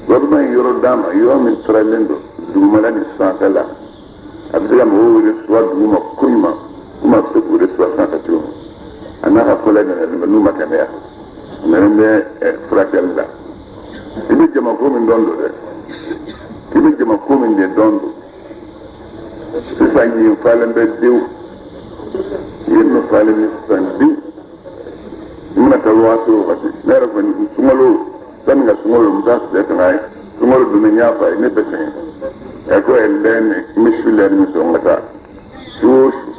walima yɔrɔ d'a ma yɔrɔ min turalen don dugumala ni sanfɛ la a bɛ se ka mɔgɔw wele suwa dugu ma ko ɲuman komi a bɛ se k'u wele suwa sanfɛ cogo min a n'a ka kɔlɛ nana n'u ma kɛnɛya a nana bɛ furakɛli la i bɛ jama ko min dɔn don dɛ i bɛ jama ko min de dɔn don sisan yen falen bɛ denw yen nɔ falen bɛ sisan denw. I mana taa waati o waati ne yɛrɛ kɔni sunkalo sanni ka sunkalo n bɛ taa sɛ ka na ye sunkalo donnen n y'a fɔ a ye ne bɛ sɛgɛn ɛ ko ɛ lɛn ne n bɛ su lɛn min sɔrɔ n ka taa su o su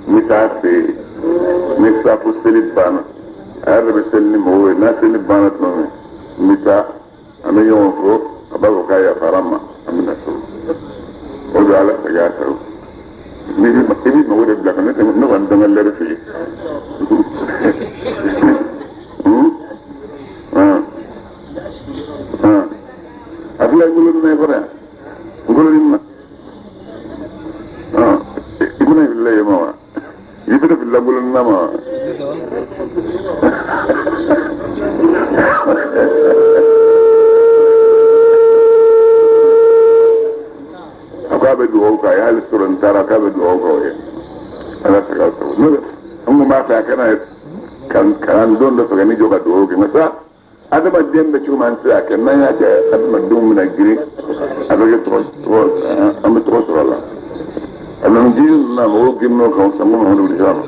n bɛ taa fɛ yen ni safo seli banna a yɛrɛ bɛ seli ni mɔgɔw ye n'a seli banna tuma min n bɛ taa an bɛ ɲɔgɔn fo a b'a fɔ k'a yafara n ma an bɛ na so o de ala sago a sago. I b'i mago de bila ka ne kɔni tɛ n ka lɛri fɛ yen. A filɛ ngolo nin na i kɔrɔ yan ngolo nin na i bɛna filila yen ma wa i bɛna filila ngolo nin na ma wa. A k'a bɛ dugawu k'a ye hali sɔrɔ n taara k'a bɛ dugawu k'aw ye ala sago sago n'o tɛ an kun b'a fɛ a kana ka n don dɔ fɛ ka ne jɔ ka dugawu kɛ nka sa adamaden bɛ cogo min an tɛ se k'a kɛ n'an y'a kɛ adamadenw bɛna girin a bɛ kɛ tɔgɔ an bɛ tɔgɔ sɔrɔ a la a nana jiri ninnu na mɔgɔw girinna o kan sanko Mahamadu Bisana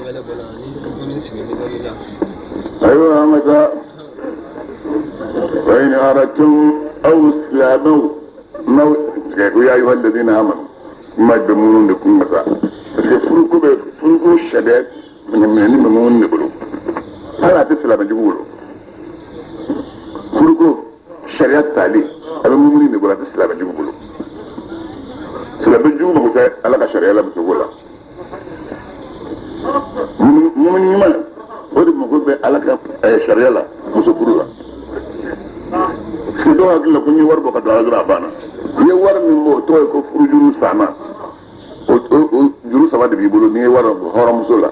ayiwa an ka taa wa in aradtum aw silamɛw n'aw ya ayyuha alladhina amanu Kuma bɛ minnu de kun ka sa parce que furuko bɛ furuko sariya minɛni bɛ minnu de bolo hali a tɛ silamɛ jugu bolo furuko sariya tali a bɛ minnu de bolo a tɛ silamɛ jugu bolo silamɛ jugu mako tɛ ala ka sariya la musoko la mumuni ɲuman o de mako bɛ ala ka sariya la muso furu la parce que dɔw hakili la ko n ye wari bɔ ka don a la dɔrɔn a banna i ye wari min bɔ o tɔgɔ ye ko furujuru sanna o juru saba de b'i bolo n'i ye wari bɔ hɔrɔnmuso la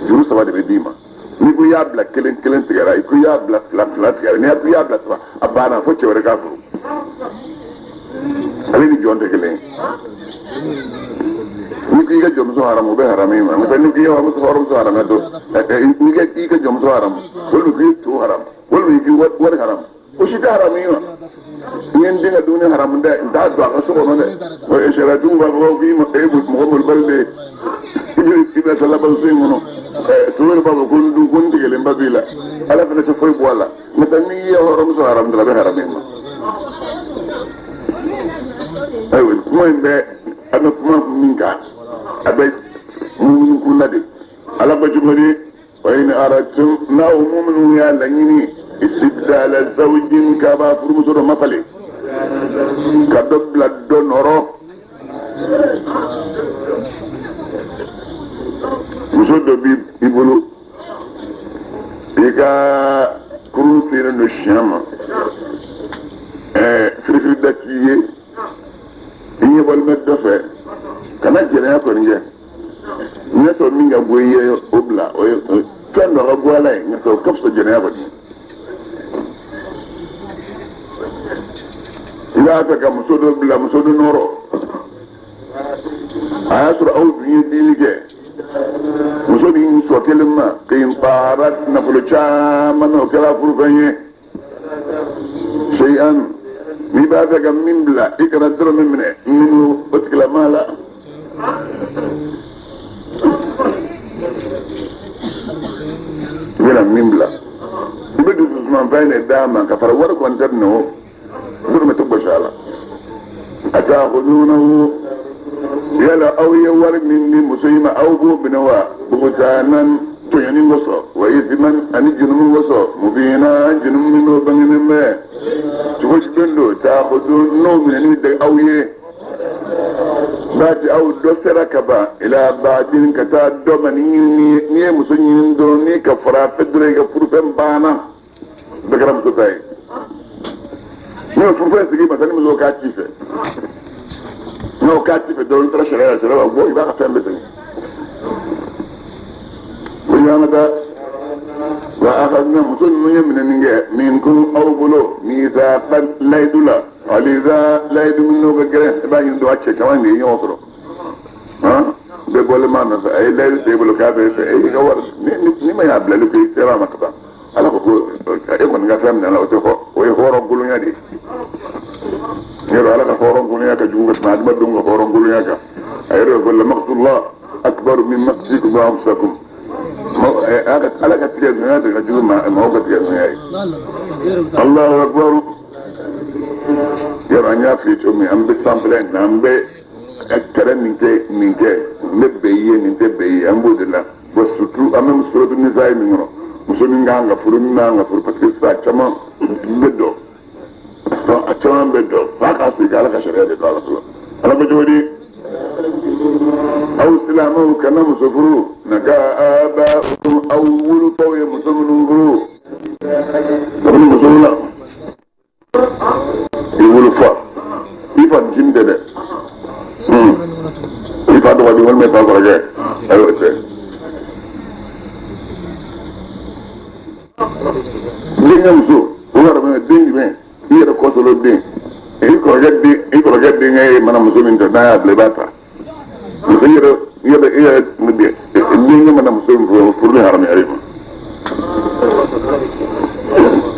juru saba de bɛ d'i ma n'i ko i y'a bila kelen kelen tigɛra i ko i y'a bila fila fila tigɛra n'i ko i y'a bila saba a banna fo cɛ wɛrɛ k'a furu ale ni jɔn tɛ kelen ye n'i ko i ka jɔnmuso haramu o bɛ haramu i ma n'o tɛ n'i ko i ka hɔrɔnmuso haramu to n'i ko i ka jɔnmuso haramu walima k'i ye to haramu walima i k'i wari haramu o si tɛ haramu i ma n ye n den ka dumuni haramu dɛ n t'a don a ka so kɔnɔ dɛ sariya b'a fɔ k'i ma e mɔgɔ molobali de ye i bɛ salabaso in kɔnɔ toro b'a fɔ ko n dun ko n tigɛlenba b'i la ala fana tɛ foyi bɔ a la n'o tɛ n'i ye hɔrɔnmuso haramu dɔrɔn a bɛ haramu i ma ayiwa kuma in bɛ an bɛ kuma min kan a bɛ mumuni kunda de ala ko cogo di wa in aradtum n'aw muminu y'a laɲini istibdala zawjin k'a b'a furumuso dɔ mafalen ka dɔ bila dɔ nɔrɔ muso dɔ b'i bolo i ka kurun selen don siɲɛ ma firifiri da t'i ye i ɲɛ bɔlen bɛ dɔ fɛ kana jɛnɛya kɔni kɛ n sɔrɔ min ka bɔ i ye o bila o ye fɛn dɔ ka bɔ ala ye nka o ka fisa jɛnɛya kɔni i b'a fɛ ka muso dɔ bila muso dɔ nɔrɔ a y'a sɔrɔ aw dun ye dili kɛ muso ni sɔ kelen ma k'i baara nafolo caman na o kɛra furufɛn ye seyan n'i b'a fɛ ka min bila i kana dɔrɔmɛ minɛ minnu o tigilamaa la i bɛna min bila i bɛ dususumanfɛn de d'a ma ka fara wari kɔni tɛ minɛ o dɔrɔmɛ tɛ gosi a la a t'a ko yala aw ye wari min di muso in ma aw b'o minɛ wa bugutanan tɔɲɔni kosɔn wa isiman ani junumu kosɔn mubina junumu min n'o bangenen bɛ cogo jumɛn don taakudu n'o minɛni tɛ aw ye baati aw dɔ sera ka ban ila baadin ka taa dɔ ma ni n'i ye muso ɲini dɔrɔn n'i ka fara fɛ dɔrɔn i ka furufɛn banna bɛɛ kɛra muso ta ye n'o furufɛn sigi ma sa ni muso k'a ci fɛ n'o k'a ci fɛ dɔrɔn i taara sariya la sariya b'a bɔ i b'a ka fɛn bɛɛ segin o ɲɔgɔn ka wa akhadna muso ninnu ye minɛni kɛ minkum aw bolo mithaqan layidu la ghaliza layidu min n'o ka gɛlɛn i b'a ɲini dɔn a cɛ caman de ye ɲɔgɔn sɔrɔ bɛɛ bɔlen b'a nɔfɛ a ye layidu t'e bolo k'a bɛ fɛ e ka wari ni ma y'a bilali ko i sera a ma ka ban ala ko ko e kɔni ka fɛn minɛ la o tɛ o ye hɔrɔn kolonya de ye yɔrɔ ala ka hɔrɔn kolonya ka jugu ka tɛmɛ adamadenw ka hɔrɔn kolonya kan a yɛrɛ ko la maqtullah akbaru min maqtikum anfusakum ala ka tigɛ zonya de ka jugu maaw ka tigɛ zonya ye Allahu akbar yɔrɔ an y'a f'i ye cogo min an bɛ sanfɛla in na an bɛ kɛlɛ nin kɛ nin kɛ n bɛ bɛn i ye nin tɛ bɛn i ye an b'o de la bon surtout an bɛ suratu nisa min kɔnɔ muso min kan ka furu min man ka furu parce que sisan a caman bɛ dɔn donc a caman bɛ dɔn f'a k'a sigi ala ka sariya de don a la fɔlɔ ala ko cogo di aw silamɛw kana muso furu naka aba'ukum aw wolofaw ye muso minnu furu kabini muso la i wolofa i fa ncinin tɛ dɛ i fa dɔgɔnin walima i fa kɔrɔkɛ ayiwa tɛ denkɛ muso o yɛrɛ bɛ den jumɛn i yɛrɛ kɔsɔlɔ den i kɔrɔkɛ den i kɔrɔkɛ denkɛ ye mana muso min ta n'a y'a bila i b'a ta muso i yɛrɛ i yɛrɛ i yɛrɛ denkɛ mana muso min furu furu ni haramuyara i ma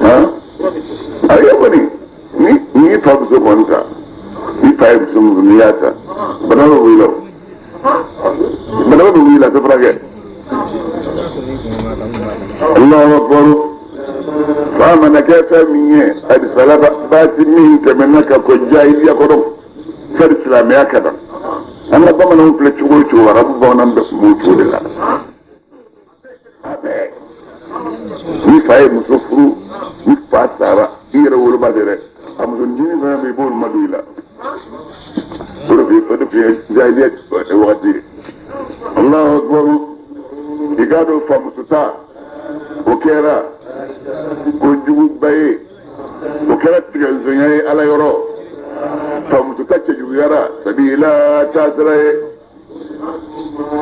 han ayi kɔni ni n'i fa muso kɔni ta i fa ye muso min furu n'i y'a ta bana bɛ wuli la o bana bɛ wuli la a tɛ furakɛ. Allahu akbar fa mana kɛ fɛn min ye a bɛ salaba baasi min tɛmɛna ka kɔn jahiliya kɔrɔ sani silamɛya ka na An ka bamananw filɛ cogo o cogo, arabu bamanan bɛɛ tun b'o cogo de la. A bɛɛ. Ni fa ye muso furu, ni fa sara, i yɛrɛ woloba de dɛ. A muso ncinin fana bɛ yen, i b'olu ma don i la. O de tun ye jahiliya wagati ye. Alahu akibaru. I k'a dɔn famuso ta, o kɛra kojuguba ye. O kɛra tigɛnsonya ye Ala yɔrɔ. Famuso ta cɛjuguyara sabila taasira ye.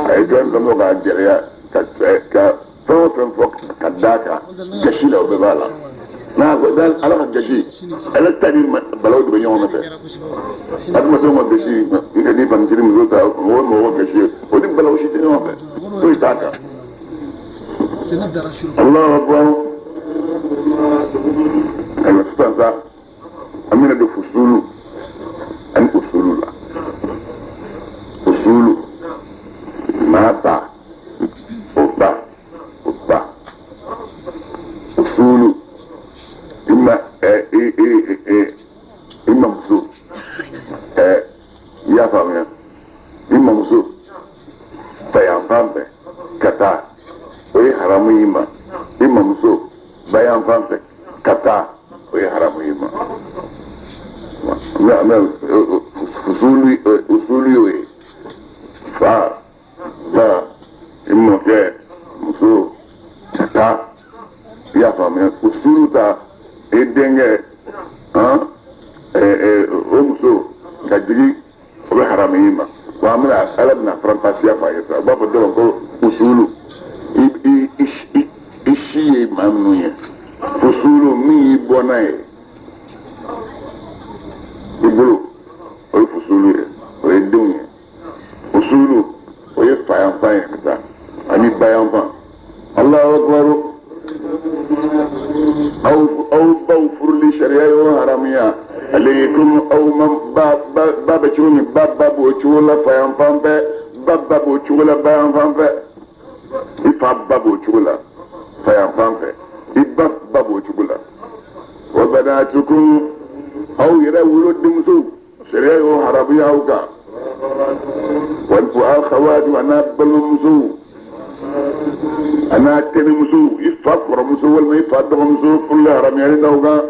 A ye jɔn dɔ bɔ k'a gɛlɛya ka fɛn o fɛn fɔ ka d'a kan gasi la, o bɛɛ b'a la. N'a ko Ala ka gasi, ala ta ni balaw de bɛ ɲɔgɔn nɔfɛ. Adamadenw ka gasi, i ka n'i fanicinin muso ta, mɔgɔ o mɔgɔ ka gasi ye, o ni balaw si tɛ ɲɔgɔn fɛ, foyi t'a kan. Alahu akibaru. Ayiwa sisan sa, an bɛna don fusulu ani usulu la. Usulu, maa ba, o ba, o ba. Usulu, i ma i mamuso, i y'a faamuya, i mamuso fa yan fan fɛ ka taa, o ye haramu y'i ma. I mamuso ba yan fan fɛ ka taa, o ye haramu y'i ma. Usulu, usulu y'o ye. Fa, ba, i mɔkɛ, muso ka taa, i y'a faamuya. Usulu ta, i denkɛ, o muso ka jigin, o bɛ haramu y'i ma. Wa an bɛna Ala bɛna faranfasiya fɔ a ye sa. U b'a fɔ dɔ ma ko usulu, i si ye maa minnu ye. Fusulu, min y'i bɔnna ye i bolo, o ye fusulu ye, o ye denw ye. Usulu, o ye fa yanfan ye ka taa ani ba yanfan. Alahu akibaru. Aw baw furuli sariya y'o haramuya aleikum. Aw ma ba ba bɛ cogo min, ba ba b'o cogo la fa yanfan fɛ, ba ba b'o cogo la ba yanfan fɛ. I fa ba b'o cogo la fa yanfan fɛ, i ba ba b'o cogo la. Wa banatukum, aw yɛrɛ wolo denmuso, sariya y'o haramuya aw kan. Wa akhawatu, a n'a balimamusow, a n'a tɛnɛmuso, i fa kɔrɔmuso walima i fa dɔgɔmuso furuli haramuyalen d'aw kan.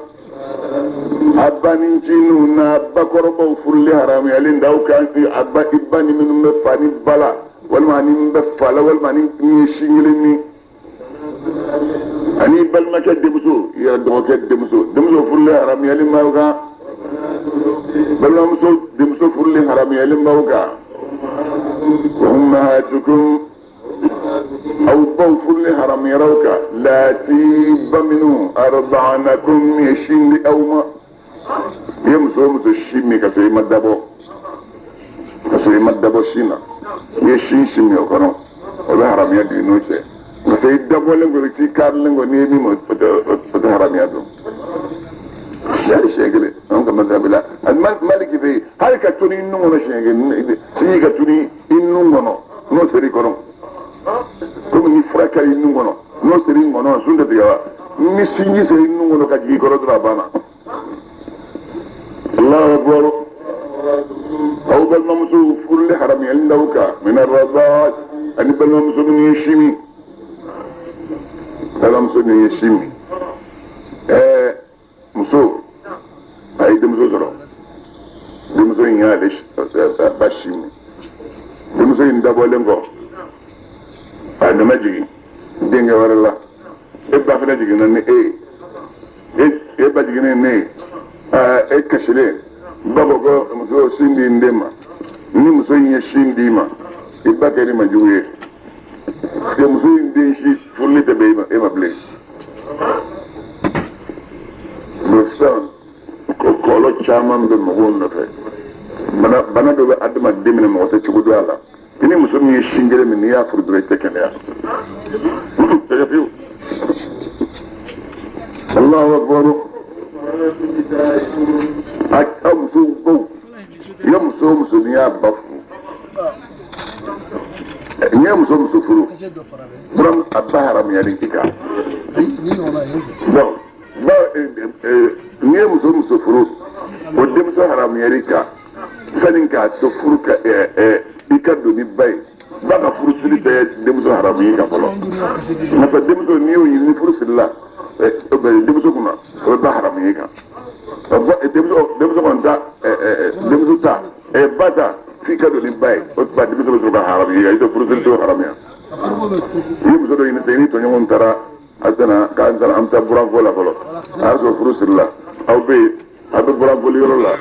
A ba ni ncininw n'a bakɔrɔbaw furuli haramuyalen d'aw kan. A ba, i ba ni minnu bɛ fa ni ba la, walima ni min bɛ fa la, walima ni min ye sin kelen min, ani balimakɛ denmuso, i yɛrɛ dɔgɔkɛ denmuso, denmuso furuli haramuyalen b'aw kan. Balimamuso denmuso furuli haramuyalen b'aw kan. Wa ummahatukum, aw baw furuli haramuyara aw kan. Laati, ba minnu, arda'anakum, ye sin di aw ma. I ye muso o muso sin min ka sɔrɔ i ma dabɔ, ka sɔrɔ i ma dabɔ sin na, i ye sin sin min o kɔnɔ, o bɛ haramuya don i n'o cɛ. Parce que i dabɔlen kɔ, i t'i karilen kɔ, n'i ye min ma, o tɛ haramuya don. Hali siɲɛ kelen, an ka mazhabi la, Maliki fɛ yen, hali ka toni i nun kɔnɔ siɲɛ kelen, sinji ka toni i nun kɔnɔ, n'o ser'i kɔnɔ, komi ni fura kɛra i nun kɔnɔ, n'o ser'i kɔnɔ, sun tɛ tigɛ wa? Ni sinji sera i nun kɔnɔ ka jigin i kɔrɔ dɔrɔn, a banna. Allahu akbar. Aw balimamuso furuli haramuyali d'aw kan. Mina radaa, ani balimamuso minnu ye sin min, balimamuso min ye sin min. Muso a ye denmuso sɔrɔ, denmuso in y'ale ba sin min. Denmuso in dabɔlen kɔ, a nana jigin denkɛ wɛrɛ la. E ba fana jiginna ni e ye, e ba jiginnen ne ye, e kasilen ba ko ko muso sin di n den ma. Ni muso in ye sin d'i ma, i ba kɛr'i ma jugu ye, parce que muso in den si furuli tɛ bɛn e ma bilen. Sisan kɔlɔlɔ caman bɛ mɔgɔw nɔfɛ. Bana dɔ bɛ adamaden minɛ, mɔgɔ tɛ cogo dɔn a la. I ni muso min ye sin kelen min, n'i y'a furu dɔrɔn, i tɛ kɛnɛya tɛgɛ fiyewu. Allahu akbar. A musow baw, i ka muso o muso, n'i y'a ba furu, n'i ye muso muso furu, a ba haramuyalen i kan. Donc ba, n'i ye muso muso furu, o denmuso haramuyali kan. Sani k'a to furu ka i ka don ni ba ye ba ka furu siri tɛ denmuso haramu ye ka fɔlɔ n'o denmuso n'i y'o ɲini ni furu sirila denmuso kunna o bɛ ba haramu ye kan denmuso kɔni ta denmuso ta ba ta f'i ka don ni ba ye o tuma denmuso bɛ sɔrɔ ka haramu ye i tɛ furu siri t'o haramuya i ye muso dɔ ɲini sisan i ni tɔɲɔgɔnw taara a tɛna k'an taara an bɛ taa buranfɔ la fɔlɔ a y'a sɔrɔ furu sirila aw bɛ yen a bɛ buranfɔli yɔrɔ la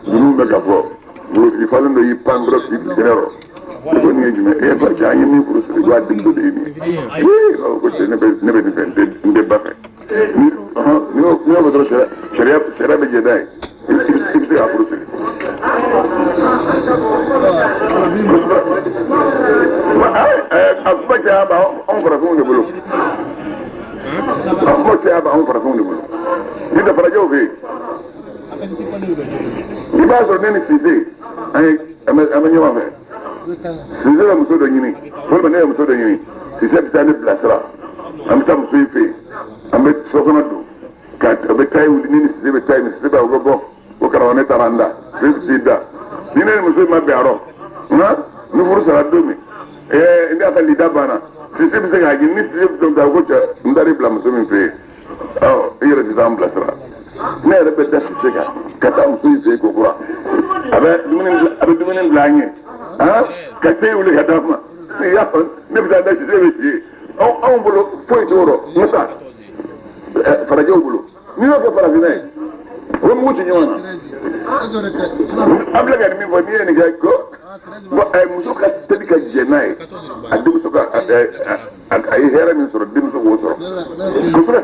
ninnu bɛ ka fɔ npogotigi falen dɔ y'i pan dɔrɔn k'i bin kɛnɛ rɔ i ko nin ye jumɛn e fa cɛ an ye min furu siri ko a denmuso de ye nin ye ee ko cɛ ne bɛ nin fɛ n tɛ ba fɛ ni y'o fɔ dɔrɔn sariya bɛ jɛ n'a ye i bɛ se k'a furu siri. A kuma caya b'anw farafinw de bolo. A kuma caya b'anw farafinw de bolo. Ni tɛ farajɛw fɛ yen. I b'a sɔrɔ ne ni Sise an bɛ ɲɔgɔn fɛ. Sise bɛ muso dɔ ɲini walima ne bɛ muso dɔ ɲini. Sise bɛ taa ne bilasira. An bɛ taa muso in fɛ yen. An bɛ so kɔnɔ don. Ka a bɛ taa wuli ne ni Sise bɛ taa yen. Sise b'a fɔ ko bɔn o karamɔgɔ ne taara n da. Sise bɛ t'i da. Ni ne ni muso in ma bɛn a rɔ. Nka ni furu sara don min. N'a ka lida banna. Sise bɛ se k'a ɲini ni Sise bɛ taa ko cɛ n taara i bila muso min fɛ yen. Ɔ i yɛrɛ tɛ taa n bilasira. Ne yɛrɛ bɛ da Sise kan ka taa muso in fɛ yen ko kura. A bɛ dumuni bila an ɲɛ. Ka te wuli ka d'a ma. Ne bɛ taa da Sise bɛ si. Anw bolo foyi t'o rɔ. Musa farajɛw bolo. N'i y'o kɛ farafinna ye o bɛ mugu ci ɲɔgɔn na. An filɛ ka nin min fɔ n'i ye nin kɛ ko muso ka teli ka jɛ n'a ye a denmuso ka a ye hɛrɛ min sɔrɔ denmuso k'o sɔrɔ. Kosɛbɛ.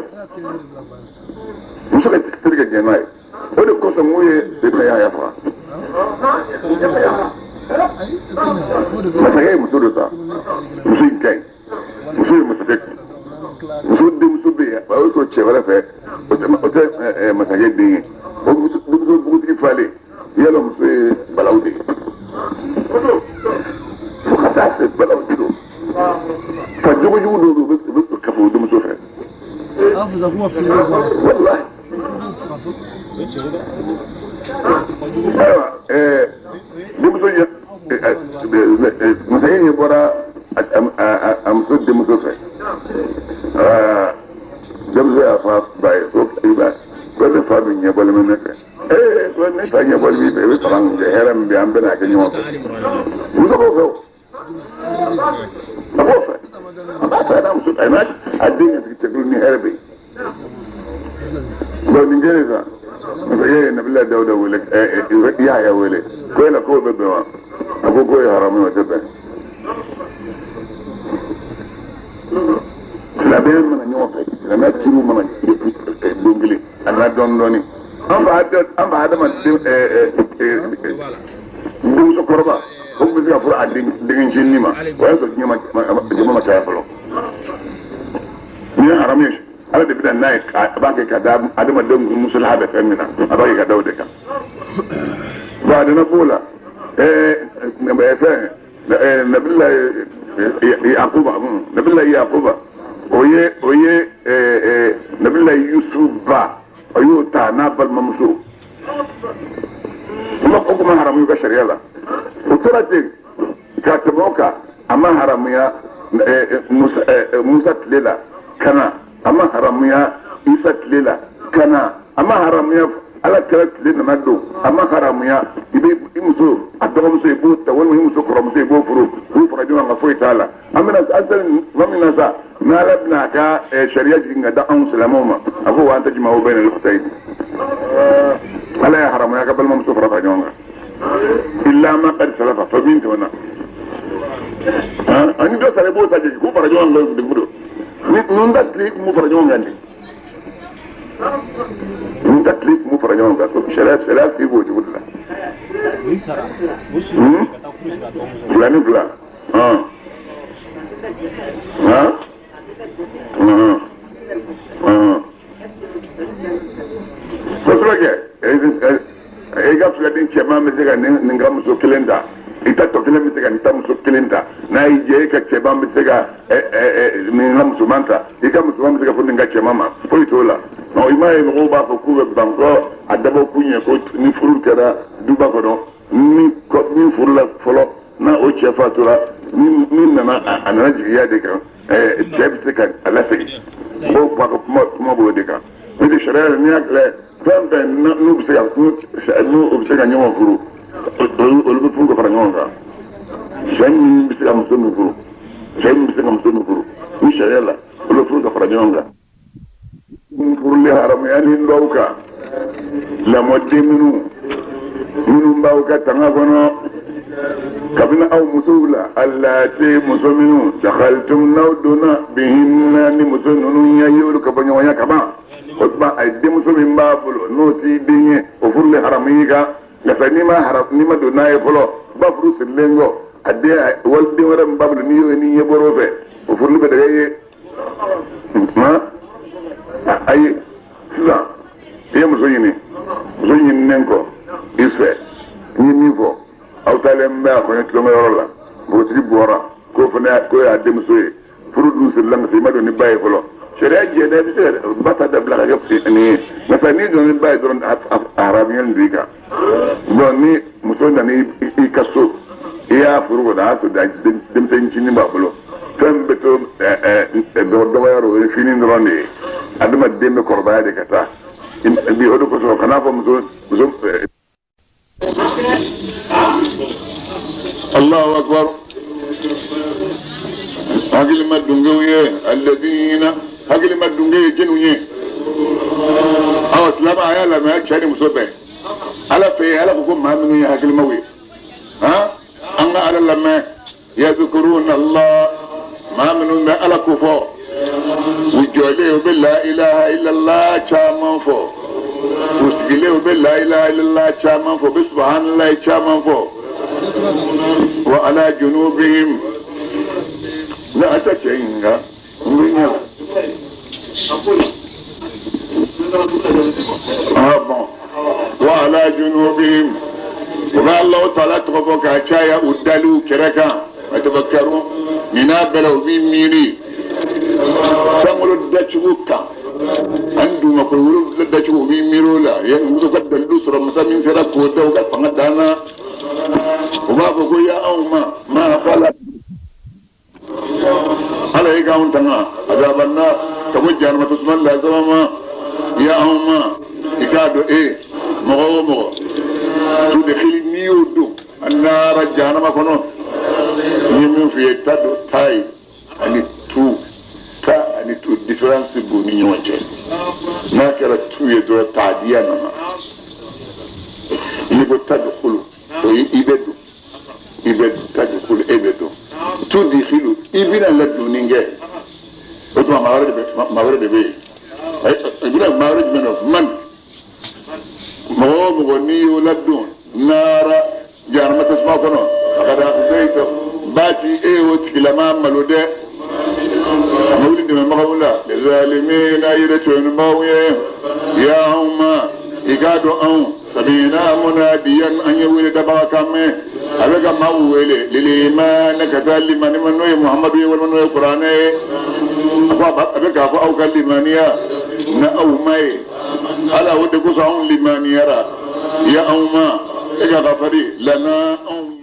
Muso ka teli ka jɛ n'a ye. O de kosɔn n ko ye Seydina Yahaya faga. Masakɛ ye muso dɔ ta. Muso in ka ɲi. Muso ye masakɛ. Muso denmuso bɛ yen a y'o sɔrɔ cɛ wɛrɛ fɛ o tɛ masakɛ den ye. O denmuso npogotigi falen yala muso ye balawu de ye. Fo ka taa se balawu de don. Fa jogojugu dɔw bɛ yen u bɛ kafo o denmuso fɛ. Walayi. Ayiwa denmuso ye masakɛ ɲɛ bɔra a muso denmuso fɛ. Denmuso y'a fɔ a ba ye ko ko ne fa min ɲɛbɔlen bɛ ne fɛ. Ko ne fa ɲɛbɔlen b'i fɛ i bɛ fanga min kɛ hɛrɛ min bɛ an bɛna kɛ ɲɔgɔn fɛ. Muso b'o fɛ o. A b'o fɛ. A b'a fɛ a n'a muso a n'a a den ka sigi cɛkulu ni hɛrɛ bɛ yen. Bon nin kɛlen sisan masakɛ ye Nabila Dawuda wele Yahaya wele ko yala k'o bɛ bɛn wa? A ko k'o ye haramu ye o tɛ bɛn. Silamɛya mana ɲɔgɔn fɛ silamɛya kiriw mana don kelen a nana dɔɔni dɔɔni an fa adamaden denmuso kɔrɔba o tun bɛ se ka furu a denkɛ ma o y'a sɔrɔ diɲɛ ma caya fɔlɔ. Nin ye haramu ye ala de bɛna n'a ye a b'a kɛ ka da adamadenw musolaha bɛ fɛn min na a b'a kɛ ka da o de kan. Bon a nana b'o la fɛn Nabila Yakuba Nabila Yakuba o ye Nabila Yusuf ba o y'o ta n'a balimamuso o kuma haramu ka sariya la o tora ten ka tɛmɛ o kan a ma haramuya Musa tile la ka na a ma haramuya Isa tile la ka na a ma haramuya ala kɛra tile nana don a ma haramuya i bɛ i muso a dɔgɔmuso i b'o ta walima i muso kɔrɔmuso i b'o furu k'u fara ɲɔgɔn kan foyi t'a la an bɛna an sera tuma min na sa n'ala bɛna a ka sariya jigin ka da anw silamɛw ma a ko wa an tajma'u bayna al-ukhtayni ala ya haramuya ka balimamuso fara fara ɲɔgɔn kan illa ma qad salafa fa min tɛmɛna ani dɔ sara i b'o ta jigin k'u fara ɲɔgɔn kan dugu don ni ninnu ta tile kun b'u fara ɲɔgɔn kan de. Ninnu ta tile kun b'u fara ɲɔgɔn kan sariya sigi b'o cogo de la. Fila ni fila. Kosɛbɛ kɛ e ka filaden cɛman bɛ se ka nin ka muso kelen ta i ta tɔ kelen bɛ se ka nin ta muso kelen ta n'a y'i diya e ka cɛman bɛ se ka nin ka musoman ta i ka musoman bɛ se ka fɔ nin ka cɛman ma foyi t'o la. I m'a ye mɔgɔw b'a fɔ k'u bɛ ban ko a dabɔ kun ye ko ni furu kɛra duba kɔnɔ Min furula fɔlɔ n'a o cɛ fatura min nana a nana jigiya de kan cɛ bɛ se ka a lasegin o kuma b'o de kan n'o tɛ sariya n'i y'a kɛ fɛn fɛn n'u bɛ se ka n'u bɛ se ka ɲɔgɔn furu olu bɛ furu ka fara ɲɔgɔn kan cɛ min bɛ se ka muso min furu cɛ min bɛ se ka muso min furu ni sariya la olu bɛ furu ka fara ɲɔgɔn kan. Furuli haramuya ni dɔw kan lamɔden minnu b'aw ka tanga kɔnɔ kabini aw musow la allati muso minnu dakhaltum n'aw donna bihinna ni muso ninnu ye y'olu ka bɔ ɲɔgɔnya kaban o tuma a ye denmuso min b'a bolo n'o t'i den ye o furuli haramu y'i kan nka n'i ma don n'a ye fɔlɔ ba furu sirilen kɔ a den waliden wɛrɛ min b'a bolo n'i y'o ye n'i ɲɛ bɔr'o fɛ o furuli bɛ dɛgɛ ye ayi sisan i ye muso ɲini muso ɲininen kɔ i fɛ n ye min fɔ aw taalen bɛ a kɔɲɔ tulonkɛyɔrɔ la npogotigi bɔra k'o fana k'o y'a denmuso ye furu dun sirila nka i ma don ni ba ye fɔlɔ sariya jɛnɛ i bɛ se ka ba ta dabila ka kɛ nin ye nka n'i donna ni ba ye dɔrɔn a haramuyalen don i kan bon ni muso nana i ka so i y'a furu kɔnɔ a y'a sɔrɔ denmisɛnnin ncinin b'a bolo fɛn bɛ to dɔgɔyarɔ o ye fini dɔrɔn de ye adamaden bɛ kɔrɔbaya de ka taa bi o de kosɔn kan'a fɔ muso muso. Allahu akbar hakilima dungew ye alladina hakilima dunge ye jɛnw ye awa silamɛ a y'a lamɛn cɛ ni muso bɛɛ ala fɛ ala ko ko maa minnu ye hakilimaw ye han an ka ala lamɛn yadhkuruna Allah maa minnu bɛ ala ko fɔ u jɔlen u bɛ la ilaha illallah caman fɔ u sigilen u bɛ la ilaha illallah caman fɔ u bɛ subhanallahi caman fɔ wa ala junubihim ne a tɛ cɛ ɲininka n bɛ ɲɛ ah bon wa ala junubihim u bɛ Alahu taala tɔgɔ fɔ k'a caya u daliw kɛrɛ kan a tafakkaru nin n'a bɛɛ la u b'i miiri sankolo dacogo kan ani dugumakolo wolonwula dacogo u b'i miiri o la muso ka dalilu sɔrɔ masa min sera k'o da u ka fanga dan na u b'a fɔ ko ya anw ma maa fala ala ye k'anw tanga azabanna ka bɔ jahanama tasuma lasama ma ya anw ma i k'a dɔn e mɔgɔ o mɔgɔ tudkhili n'i y'o don annaara jahanama kɔnɔ n ye min f'i ye ta don ta ye ani tu ta ani tu différence b'u ni ɲɔgɔn cɛ n'a kɛra tu ye dɔrɔn taadiya nana n'i ko tadkhulu o ye i bɛ don i bɛ tadkhulu e bɛ don tudkhilu i bɛna ladonni kɛ o tuma maa wɛrɛ de bɛ yen i bɛna maa wɛrɛ jumɛn nɔ man mɔgɔ o mɔgɔ n'i y'o ladon naara jahanama tasuma kɔnɔ a ka da akhzayta baati e y'o tigilama malo dɛ a ma wuli dɛmɛbagaw la lizalimina yɛrɛ tɔɲɔnibagaw ye ya anw ma i k'a dɔn anw sami'na munadiyan an ye wele dabaga kan mɛn a bɛ ka maaw wele liliman ka taa limani ma n'o ye Muhamadu ye walima n'o ye kuranɛ ye a ko a bɛ k'a fɔ aw ka limaniya na aw ma ye ala o de kosɔn anw limaniyara ya anw ma e ka kafari lana anw.